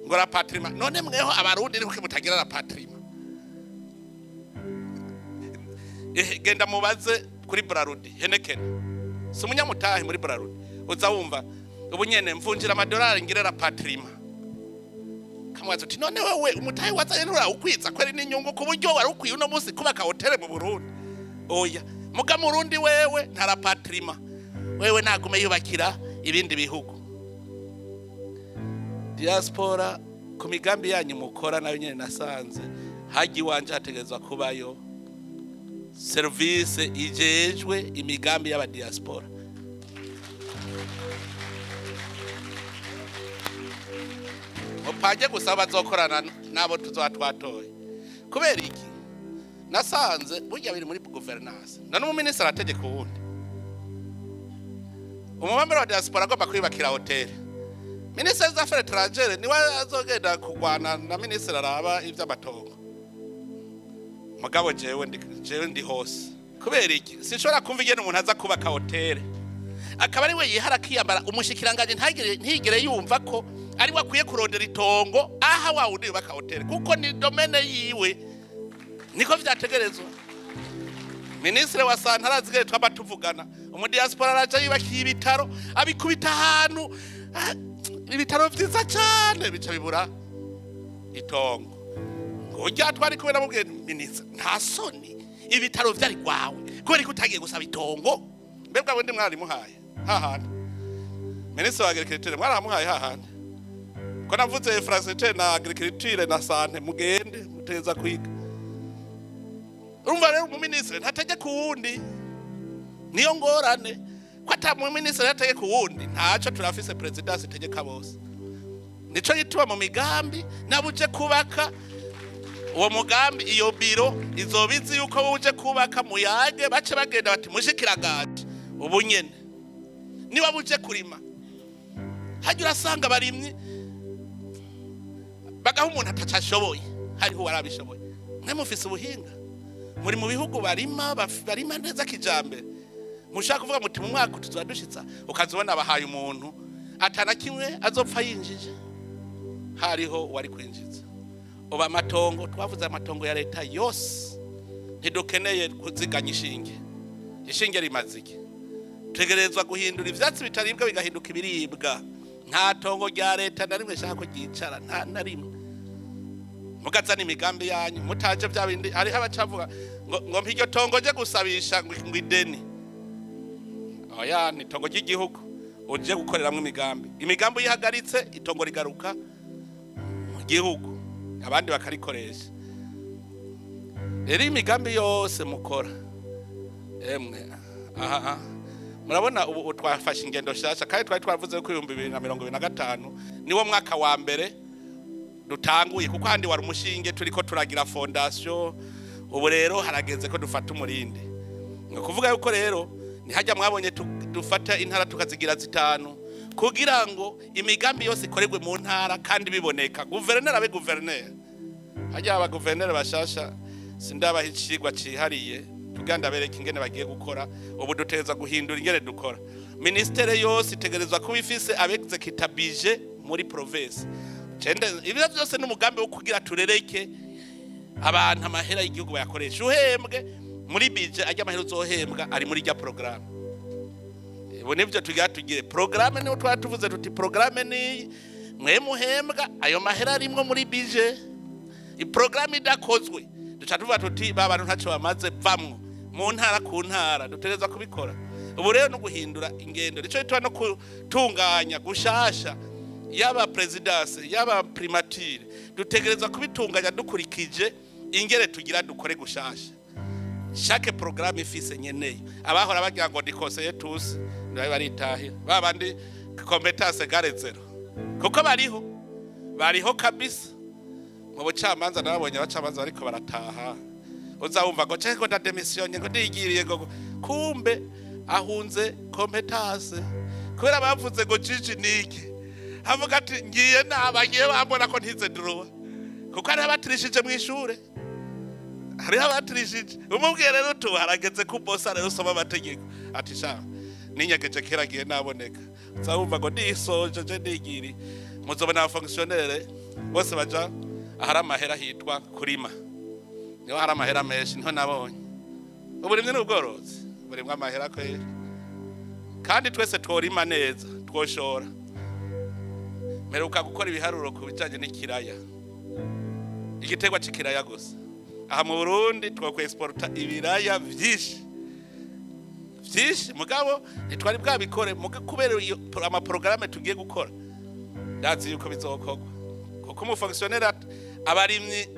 S3: ngo rapatriement. None mweho Abarundi ni kuki mutagira rapatriement? Genda mubaze kuri Brarudi, Heineken si umunyamutahe muri Brarudi? Uza wumva ubu nyene mvunjira amadolari ngire rapatriement. Kamwaza uti: "None wewe umutahe wazanye nturawukwiza kweri n'inyungu ku buryo wari ukwiye uno munsi kubaka hoteli mu Burundi?" Oya, muga Murundi wewe nta rapatriement, wewe nagume yubakira ibindi bihugu. Diaspora, ku migambi yanyu mukora nayo nyene nasanze hajya iwanje hategerezwa kubayo service ijejwe imigambi y'abadiaspora. Mupange gusa bazokorana nabo tuzoba twatoye. Kubera iki? Nasanze burya biri muri gouvernance. None umuminisitiri arategeka uwundi. Umumambere wa diaspora agomba kwiyubakira hoteli, minisitiri des affaires étrangères niwe azogenda kurwana na minisitiri araba ivy'amatongo. Mugabo jewe ndi hose. Kubera iki? Sinshobora kumva ingene umuntu aza kubaka hoteli akaba ari we yihara akiyambara, umushikiranganji ntigere yumva ko ari we akwiye kurondera itongo aha wa wundi yubaka hoteli, kuko ni domaine yiwe, niko vyategerezwa. Minisitiri wa santé arazigere twaba tuvugana. Umudiaspora araja yubakiye ibitaro, abikubita ahantu, ibitaro vyiza cane, bica bibura itongo. Ngo twari kumwe, namubwiye: "Minisitiri, nta soni, ibitaro vyari rwawe, kubera ko utagiye gusaba itongo?" Mbebwa bundi mwarimuhaye hahandi, minisitiri wa agriculture mwaramuhaye hahandi ko navuze infrastructure na agriculture na santé, mugende muteza kwiga. Urumva rero, umuminisitiri ntategeka uwundi, niyo ngorane ko ata muminisitiri yategeka uwundi. Ntaco, turafise présidence itegeka bose. Nico gituma mu migambi nabuje kubaka uwo mugambi, iyo biro izoba izi yuko wuje kubaka, muyage bace bagenda bati: "Mushikiranganje ubu nyene." Niba buje kurima, hajya urasanga abarimyi bagaha umuntu ataco ashoboye, hariho uwarabishoboye. Mwe mufise ubuhinga, muri mu bihugu barima, barima neza kijambere, mushaka kuvuga muti: "Mu mwaka tuzoba dushitsa," ukazibona bahaye umuntu atana kimwe azopfa yinjije, hariho wari kwinjiza. Ubu amatongo twavuze, amatongo ya leta yose, ntidukeneye kuziganya ishinge. Ishinge rimaze iki? Tegerezwa guhindura ivyatsi bitaribwa bigahinduka ibiribwa. Nta tongo rya leta na rimwe shaka ko ryicara, nta na rimwe. Mugazana imigambi yanyu mutaje bya bindi. Hariho abacavuga ngo mpa iryo tongo nje gusabisha ngo ideni. Oya, ni itongo ry'igihugu uje gukoreramwo imigambi. Imigambi uyihagaritse, itongo rigaruka mu gihugu, abandi bakarikoresha. Rero imigambi yose mukora, emwe aha murabona ubu twafashe ingendo nshasha, kandi twari twavuze ko 2025 niwo mwaka wa mbere dutanguye, kuko handi wari umushinge, turiko turagira fondation. Ubu rero harageze ko dufata umurindi. Ni ukuvuga yuko rero ntihajya mwabonye dufata intara tukazigira zitanu, kugira ngo imigambi yose ikorerwe mu ntara kandi biboneka, guverineri abe guverineri. Hajya aba guverineri bashasha sindabaha icigwa cihariye kugira ndabereke ingene bagiye gukora. Ubu dutegerezwa guhindura ingene dukora. Ministère yose itegerezwa kuba ifise abexécuta budget muri province. Cende ibyo byose n'umugambi wo kugira turereke abantu amahera y'igihugu bayakoresha. Uhembwe muri budget, ajya amahera uzohembwa ari muri rya programme. Ubu nibyo tugira, tugire programme. Niho twari tuvuze tuti: "Programme niyi, mwe muhembwa ayo mahera arimwo muri budget." Iprogaramu idakozwe, duca tuvuga tuti: "Ba bantu ntacyo bamaze, vamwo mu ntara." Ku ntara dutegerezwa kubikora. Ubu rero no guhindura ingendo, nico gituma no gutunganya gushasha, yaba présidence, yaba primature, dutegerezwa kubitunganya dukurikije ingere tugira dukore gushasha. Chaque programme ifise nyeneyo. Abahora bagira ngo ndi conseiller tous nibabe baritahira, ba bandi compétence égale zéro, kuko bariho, bariho kabisa. Mu bucamanza nabonye abacamanza bariko barataha, uzawumva ngo ceko nda démissionné, ngo ndigiriye, ngo kumbe ahunze compétence kubera bavuze ngo juge niki, avuga ati: "Ngiye nabagiye bambona ko ntize droit." Kuko hariho abatirishije mu ishure, hariho abatirishije. Umubwiye rero tu harageze ko bosa rero usoma amategeko, ati: "Sha, ninyegeje kera, giye naboneka." Uzawumva ngo ndisoje je ndigiri. Muzobona abafonctionnaire bose baja ahari amahera hitwa kurima, niho hari amahera menshi, niho nabonye. Uburimyi n'ubworozi burimwo amahera kweri, kandi twese tworima neza twoshora. Mperuka gukora ibiharuro ku bijanye n'ikiraya, igiterwa c'ikiraya gusa. Aha mu Burundi twokwexporta ibiraya vyinshi vyinshi, mugabo ntitwari bwabikore. Kubera iyo amaporogaramu tugiye gukora, ndazi yuko bizokorwa, kuko umufonctionnaire abarimyi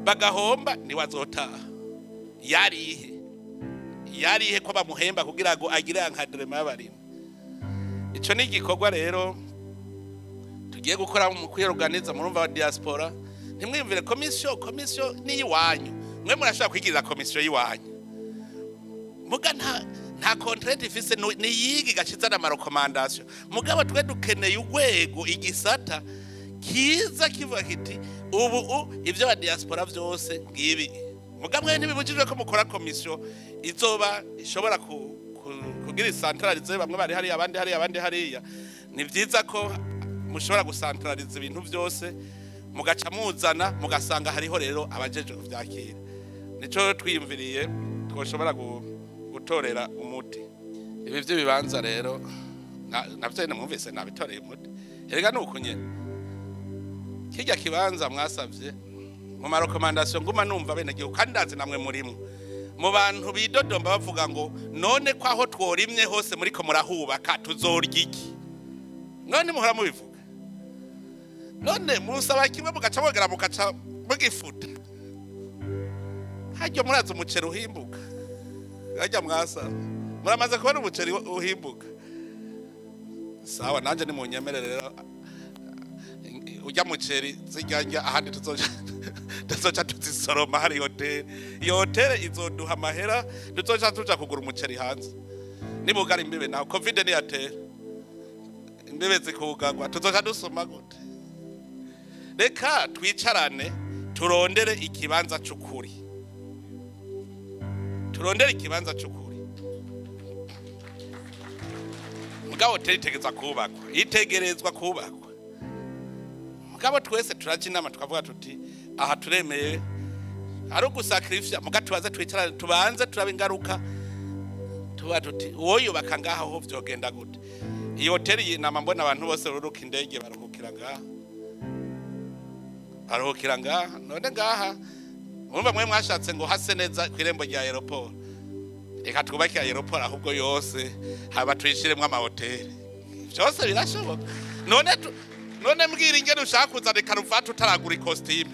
S3: bagahomba niwe azotaha. Yarihe, yarihe ko bamuhemba kugira ngo agire encadrement y'abarimyi? Ico ni igikorwa rero tugiye gukora mu kwiyorganiza. Murumva, wa diaspora, ntimwiyumvire commission. Commission ni iwanyu. Mwe murashobora kwigirira komisiyo y'iwanyu, muga nta contrainte ifise, niyigi gashizana ama recommandations. Mugabo twe dukeneye urwego, igisata kiza kivuga kiti ubu ivyo ba diaspora vyose ngibi. Muga mwe ntibibujijwe ko mukora komisiyo izoba ishobora kugira centralize, bamwe bari hariya, abandi hariya, abandi hariya. Ni vyiza ko mushobora gucentraliza ibintu vyose, mugaca muzana, mugasanga hariho rero abajeje kuvyakira. Nico twiyumviriye twoshobora gutorera umuti ibi vy'ibibanza. Rero navyo nyene mwumvise nabitoreye umuti. Erega nuko nyene kirya kibanza mwasavye mu ma recommandations, nguma numva bene gihugu, kandi ndazi namwe murimwo mu bantu bidodomba bavuga ngo none ko aho tworimye hose muriko murahubaka, tuzorya iki? None muhora mubivuga, none musaba kimwe mugaca mwongera mugaca mugifuta. Harya murazi umuceri uhimbuka? Harya mwasaba, muramaze kubona umuceri uhimbuka? Sawa, nanje nimunyemerere rero, ujya muceri zijya ahandi tuzoca tuzisoroma. Hari hoteli, iyo hoteli izoduha amahera, tuzoca tuja kugura umuceri hanze. Nibugara imbibe naho COVID niyatera, imbibe zikugarwa, tuzoca dusoma gute? Reka twicarane, turondere ikibanza c'ukuri, turondere ikibanza c'ukuri. Mugabo hoteli itegerezwa kubakwa, itegerezwa kubakwa. Mugabo twese turaja inama, tukavuga tuti aha turemeye ari ugusacrifier. Muga tubaze, twicarane, tubanze turabe ingaruka, tuba tuti uwo yubaka ngaha ho vyogenda gute? Iyo hoteli nama mbona abantu bose ruruka indege baruhukira ngaha, baruhukira ngaha. None ngaha murumva mwe mwashatse ngo hase neza kw'irembo rya aéroport. Reka twubake aéroport ahubwo yose, haba tuyishiremwo amahoteli, vyose birashoboka. None mbwira ingene ushaka kuzana ikaruvati utaragura ikositime.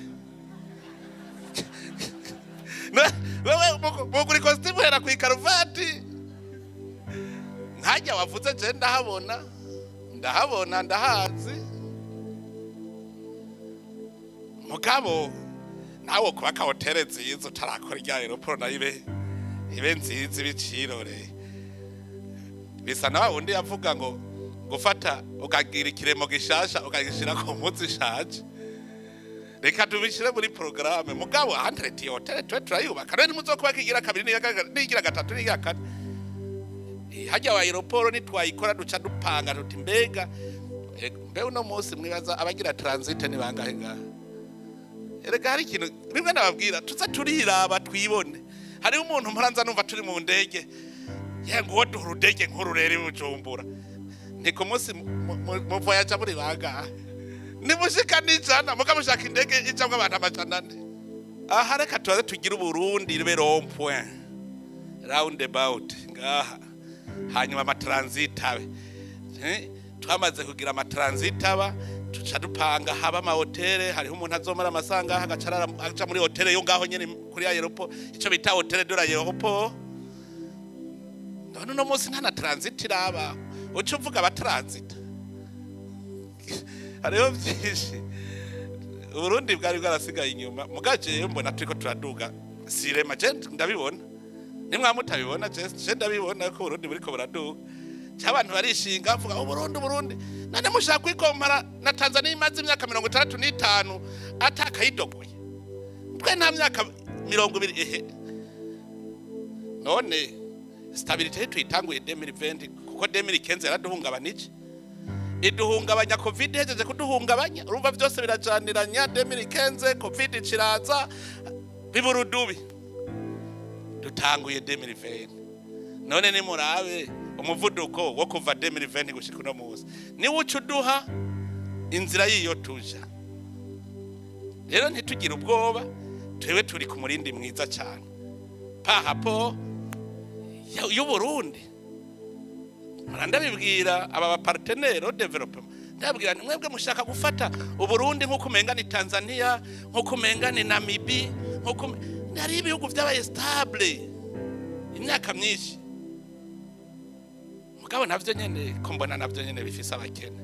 S3: Wewe mugura ikositimu uhera ku ikaruvati. Nkajya wavuze, je ndahabona, ndahabona, ndahazi. Mugabo nawe kubaka hoteli nziza utarakora irya aéroport nayo ibe nziza, ibicirore bisa na wundi yavuga ngo gufata ukagira ikiremo gishasha ukagishira ku mpuzu ishaje. Reka tubishire muri programme. Mugabo entre hoteli twe turayubaka, rero ntimuzokubaka igira kabiri n'igira gatatu n'igira kane. Hajya wa aéroport nitwayikora, duca dupanga tuti mbega mbe uno munsi mwibaza abagira transit ni bangahe ngaha? Erega hari ikintu bimwe nababwira, tuza turiraba twibone. Hariho umuntu mparanza numva turi mu ndege, ye ngo uwo duha urudege nkuru rero i Bujumbura, ni ku munsi muvoyaja muri bangahe? Nimushika n'ijana, muga mushaka indege ijamwo abantu 400. Aha reka tubaze tugire Uburundi ribe rond point, roundabout ngaha, hanyuma amatransit abe. Twamaze kugira amatransit aba, tuca dupanga haba amahoteli. Hariho umuntu azomara amasaha agaca aca muri hoteli yo ngaho nyene kuri aéroport, ico bita hôtel de l'aéroport. None uno munsi nta na transit iraba, uca uvuga abatransit. Hariho vyinshi Uburundi bwari bwarasigaye inyuma, mugaje mbona turiko turaduga sirema. Je ndabibona, nimwa mutabibona, je ndabibona ko Uburundi buriko buraduga. Cy'abantu barishinga bavuga Uburundi, Uburundi. None mushaka kwikompara na Tanzania imaze imyaka 65 atakayidogoye? Twe nta myaka 20. Ehe, none stabilité tuyitanguye 2020, kuko 2015 yaraduhungabanije, iduhungabanya. COVID hejeje kuduhungabanya, urumva vyose birajaniranya. 2015 COVID iciraza, biburudubi. Dutanguye 2020, none nimurabe umuvuduko wo kuva 2020 gushika uno munsi, niwo uca uduha inzira y'iyo tuja. Rero ntitugire ubwoba, twewe turi ku murindi mwiza cyane par rapport y'Uburundi. Ndabibwira aba ba partenaires développement, ndababwira nti mwebwe mushaka gufata Uburundi nk'uko umenga ni Tanzania, nk'uko umenga ni Namibie, nk'uko hari ibihugu byabaye stable imyaka myinshi. Mugabo navyo nyene ko mbona navyo nyene bifise abakene,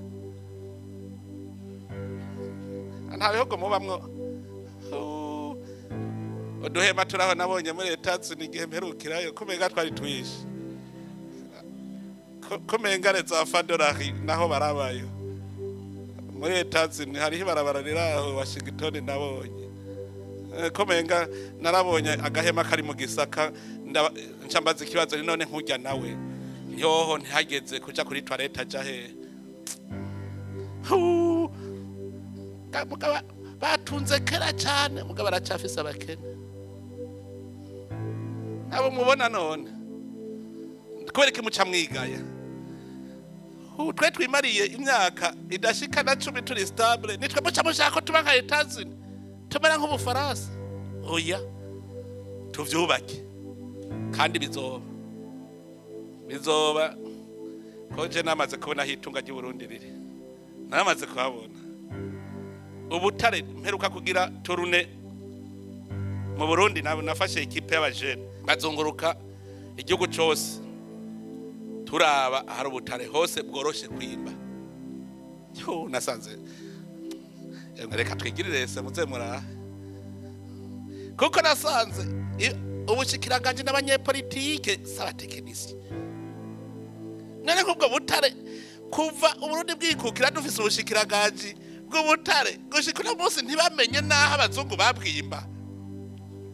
S3: nta bihugu mubamwo. Uduhema turaho nabonye muri Etats-Unis igihe mperukirayo kumenga twari twishe. Kumenga za fadorari naho barabayo. Muri Etats-Unis hariho ibarabara riri aho Washington nabonye. Kumenga narabonye agahema kari mu Gisaka, ncambaza ikibazo none nkujya nawe. Yoho ntihageze kuja kuri toilette aja he. Mugaba batunze kera cyane, mugaba aracafise abakene. Abo mubona none kubera iki muca mwigaya? Twe twimariye imyaka idashika na 10 turi stable, nitwe muca mushaka ko tuba nka Etats-Unis, tumera nk'Ubufaransa. Oya, tuvyubake kandi bizoba. Bizoba ko je namaze kubona hitunga ry'u Burundi riri. Namaze kuhabona. Ubutare mperuka kugira tourne mu Burundi, nafashe ikipe y'abajene bazunguruka igihugu cyose turaba ahari ubutare hose bworoshe kwimba. Yo nasanze reka twigirire se muze muraha, kuko nasanze ubushikiranganje n'abanyepolitike s'abatekinisi. None kubwo butare kuva Uburundi bwikukira dufise ubushikiranganje bw'ubutare gushika uno munsi ntibamenye naho abazungu babwimba.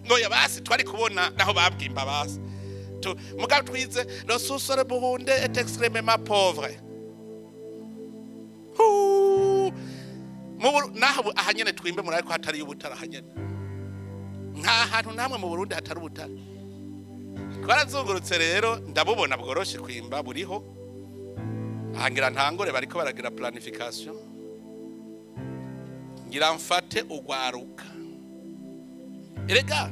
S3: Ngoya basi twari kubona naho babwimba basi. Mugabo twize le sous-sol burundais est extrêmement pauvre. Naho ahanyene twimbe muri ariko hatari ubutare ahanyene. Nta hantu namwe mu Burundi hatari ubutare. Twarazungurutse rero ndabubona bworoshe kwimba buriho. Ahangira ntangore bariko baragira planification. Ngira mfate ugwaruka. Erega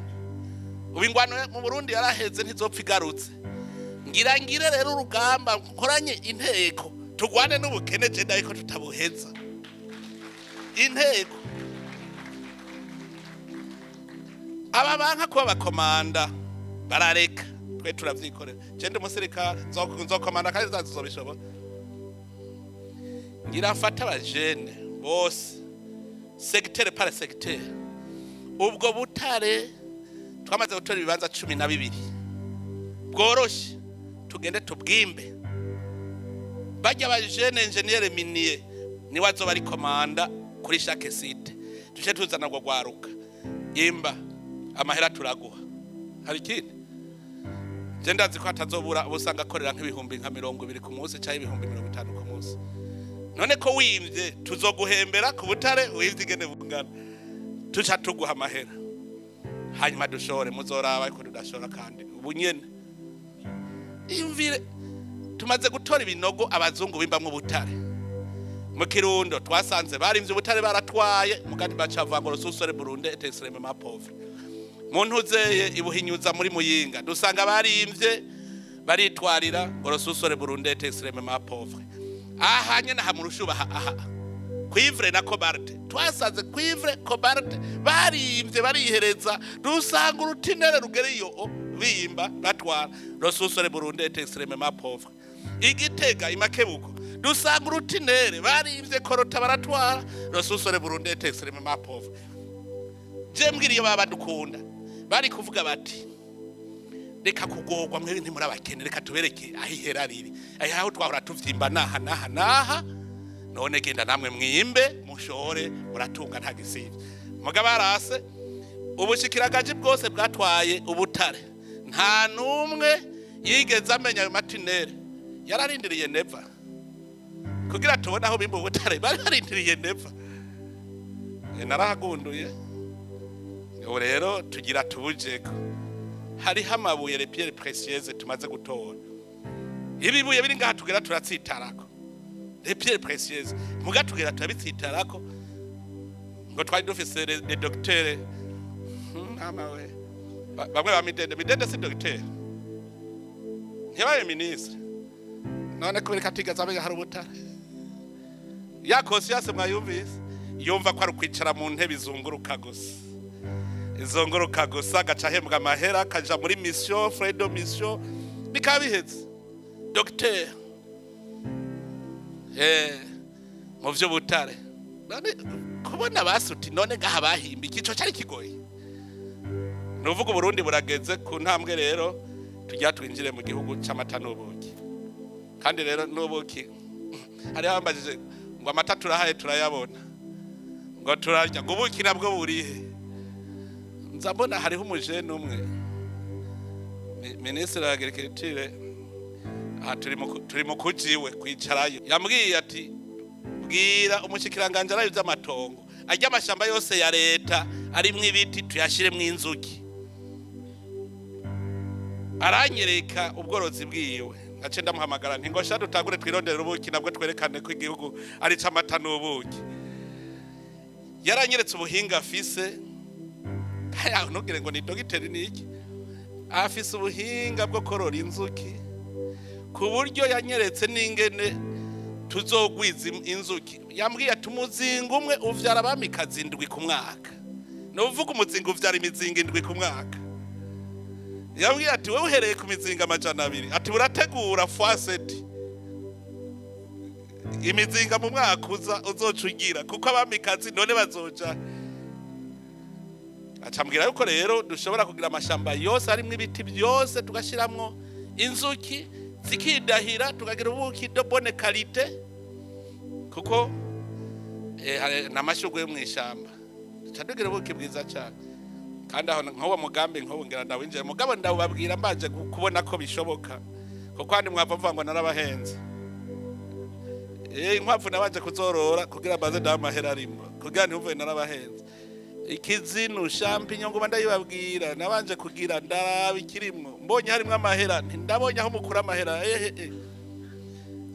S3: ubingwano mu Burundi yaraheze ntizopfa igarutse. Ngira ngire rero urugamba nkoranye inteko tugwane n'ubukene je ndayiko tutabuheza. Inteko aba banka kuba bakomanda barareka twe turavyikorera. Je ndi umusirikare nzokomanda kandi nzazobishobora. Ngira mfate abajene bose secteur par secteur. Ubwo butare twamaze gutora ibibanza 12 bworoshe, tugende tubwimbe. Bajya ba jeune ingénieur minier ni wazo bari komanda kuri chaque site, tuje tuzana gwo gwaruka imba amahera turaguha. Hari ikindi je ndazi ko atazobura ubusanga akorera nk'ibihumbi nka 20 ku munsi cyangwa ibihumbi 50 ku munsi. None ko wimvye tuzoguhembera ku butare wimvye ingene bungana, tuca tuguha amahera hanyuma dushore. Muzoraba ariko tudashora kandi ubu nyene imvire tumaze gutora ibinogo abazungu bimbamwe ubutare. Mu Kirundo twasanze barimvye ubutare baratwaye mugati bacavuga ngo sous-sol burundais est extrêmement pauvre. Mu ntuzeye ibuhinyuza muri Muyinga dusanga barimvye baritwarira ngo sous-sol burundais est extrêmement pauvre. Aha nyene ha murushuba aha cuivre na cobalt twasanze cuivre cobalt barimvye barihereza dusanga urutinere rugeriyo bimba batwara sous-sol burundais est extrêmement pauvre. Igitega imakebuko dusanga urutinere barimvye korota baratwara sous-sol burundais est extrêmement pauvre. Je mbwiriye baba dukunda bari kuvuga bati reka kugogwa mwe ntimuri abakene, reka tubereke aho ihera riri, aho twahora tuvyimba naha naha naha, none genda namwe mwimbe mushore muratunga nta gisivye. Mugabo arase ubushikiragaji bwose bwatwaye ubutare nta numwe yigeze amenya ayo matinere. Yararindiriye neva kugira tubone aho bimba ubutare, bari barindiriye neva. Narahagunduye ubu rero tugira tubujeko. Hariho amabuye les pierres précieuses tumaze gutora. Ibibuye biri ngaha tugera turatsitarako. Les pierres précieuses muga tugera turabitsitarako. Ngo twari dufise les docteurs amawe bamwe ba Midende. Midende si docteur, ntiyabaye ministre. None kubera katigaza amenya hari ubutare. Ya conscience mwayumvise yumva ko ari kwicara mu ntebe izunguruka gusa. Izunguruka gusa agaca ahembwa amahera akaja muri mission fredo mission bikaba biheze. Docteur mu vy'ubutare none kubona basuti none ngaha bahimba ikico cari kigoye. Nuvuga Burundi burageze ku ntambwe rero tujya twinjire mu gihugu c'amata n'ubuki. Kandi rero n'ubuki hari bambajije ngo amata turahaye turayabona, ngo turarya, ngo ubuki nabwo burihe? Nza mbona hariho umujene umwe, ministre wa agriculture, aha turi mu kujiwe kwicarayo, yambwiye ati bwira umushikiranganje arayo vy'amatongo ajya amashamba yose ya leta arimwo ibiti tuyashiremwo inzuki. Aranyereka ubworozi bwiwe, nace ndamuhamagara nti ngo sha dutangure twirondere ubuki nabwo twerekane ko igihugu ari c'amata n'ubuki. Yaranyeretse ubuhinga afise, aya ntugire ngo ni dogiteri niki, afise ubuhinga bwo korora inzuki ku buryo yanyeretse n'ingene tuzogwiza inzuki. Yambwiye ati umuzinga umwe uvyara abamikazi 7 ku mwaka. Nuvuga umuzinga uvyara imizinga 7 ku mwaka. Yambwiye ati wewe uhereye ku mizinga 200, ati urategura fois7 imizinga mu mwaka uza uzocugira, kuko abamikazi none bazoja. Acambwira yuko rero dushobora kugira amashamba yose arimwo ibiti byose tugashiramwo inzuki zikidahira, tukagira ubuki de bonne qualité, kuko n'amashugwe yo mwishamba tugira ubuki bwiza cyane. Kandi aho nkowo mugambi nkowo ngira ndawinjiye mugabo ndawubabwira mbanje kubona ko bishoboka, kuko handi mwapfa mvuga ngo narabahenze. Inkwavu nabanje kuzorora kugira mbaze ndamahera arimo, kugira ntiwumve narabahenze. Ikizinu champignon ngo ndayibabwira nabanje kugira ndarabe ikirimwo, mbonye harimwo amahera ndabonye aho mukura amahera.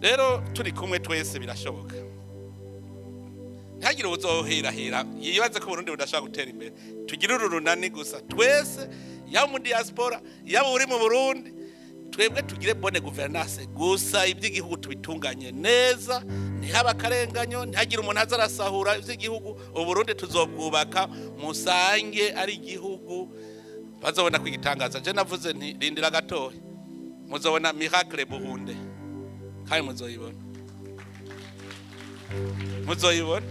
S3: Rero turi kumwe twese birashoboka. Ntihagire uzohirahira yibaze ko Burundi budashobora gutera imbere. Tugire urunani gusa twese, yaba mu diaspora yaba uri mu Burundi, twebwe tugire bonne gouvernance gusa, iby'igihugu tubitunganye neza, ntihaba akarenganyo, ntihagire umuntu aza arasahura iby'igihugu. Uburundi tuzobwubaka musange ari igihugu bazobona kwigitangaza. Je navuze nti rindira gatoya muzobona miracle Burundi, kandi muzoyibona, muzoyibona.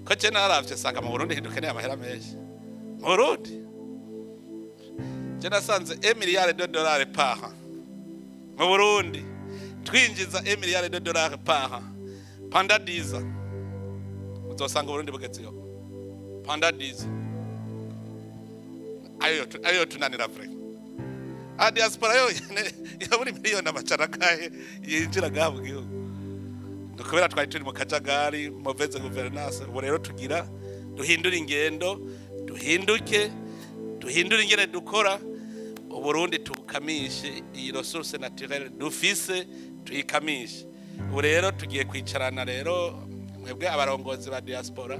S3: Ko je naravye sanga mu Burundi hindukeneye amahera menshi. Mu Burundi je nasanze $1 milliard par an. Mu Burundi twinjiza $1 milliard par an pendant 10 ans. Uzosanga Burundi bugezeyo pendant 10 ans. Ayo tunanira vrai. A diaspora yo ya buri miliyoni amacarakaye yinjira gaho mu gihugu. Kubera twari turi mu kajagari, mauvaise gouvernance. Ubu rero tugira duhindure ingendo, duhinduke, duhindure ingene dukora. Uburundi tukamishe iyi ressource naturelle dufise, tuyikamishe. Ubu rero tugiye kwicarana rero mwebwe abarongozi ba diaspora,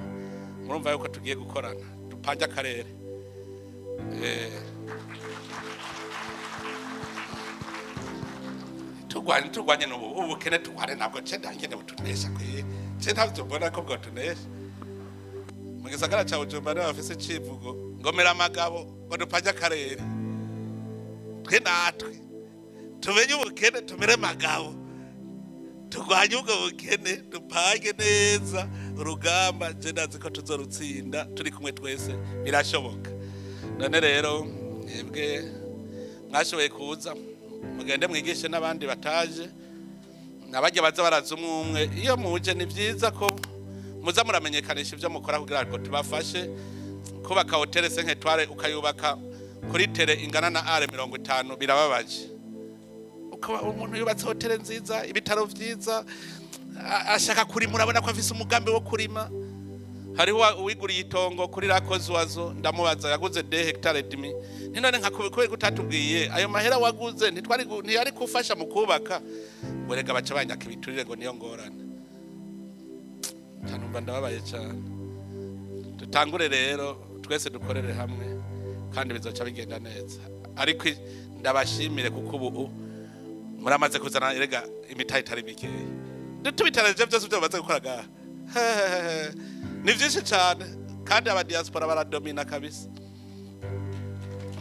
S3: murumva yuko tugiye gukorana dupange akarere. Turwanye n'ubu ubukene turwane ntabwo ce ndangene butunesha kwiye, ce ntabyo mbona ko bwotunesha. Mu gisagara ca Bujumbura niho bafise icivugo ngomera amagabo ngo dupange akarere. Twe natwe tumenye ubukene tumere magabo, turwanye ubwo bukene, dupange neza urugamba. Je ndazi ko tuzorutsinda turi kumwe twese, birashoboka. None rero mwebwe mwashoboye kuza, mugende mwigishe n'abandi bataje, nabajya baza baraza umwe. Iyo muje ni vyiza ko muza muramenyekanisha ivyo mukora kugira ngo tubafashe. Kubaka hoteli 5 étoiles ukayubaka kuri tere ingana na are 50 birababaje. Ukaba umuntu yubatse hoteli nziza, ibitaro vyiza, ashaka kurima, urabona ko afise umugambi wo kurima. Hariho uwiguriye itongo kuri rakozwazo, ndamubaza yaguze 2 hectares demi, nti none nka kubera utatubwiye ayo mahera waguze ntitwari ntiyari kufasha mu kubaka, ngo rega baca banyaka ibiturire ngo niyo ngorane. Ntanumva ndababaye cyane. Dutangure rero twese dukorere hamwe kandi bizoca bigenda neza. Ariko ndabashimire kuko ubu muramaze kuzana erega imitahe itari mikeya. Dutubitaraje byose byo bamaze gukora gaha ni byinshi cyane, kandi aba diaspora baradomina kabisa,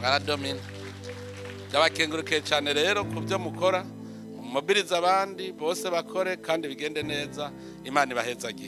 S3: baradomina. Ndabakengurukiye cyane rero ku byo mukora, mumobirize abandi bose bakore kandi bigende neza. Imana ibahezagire.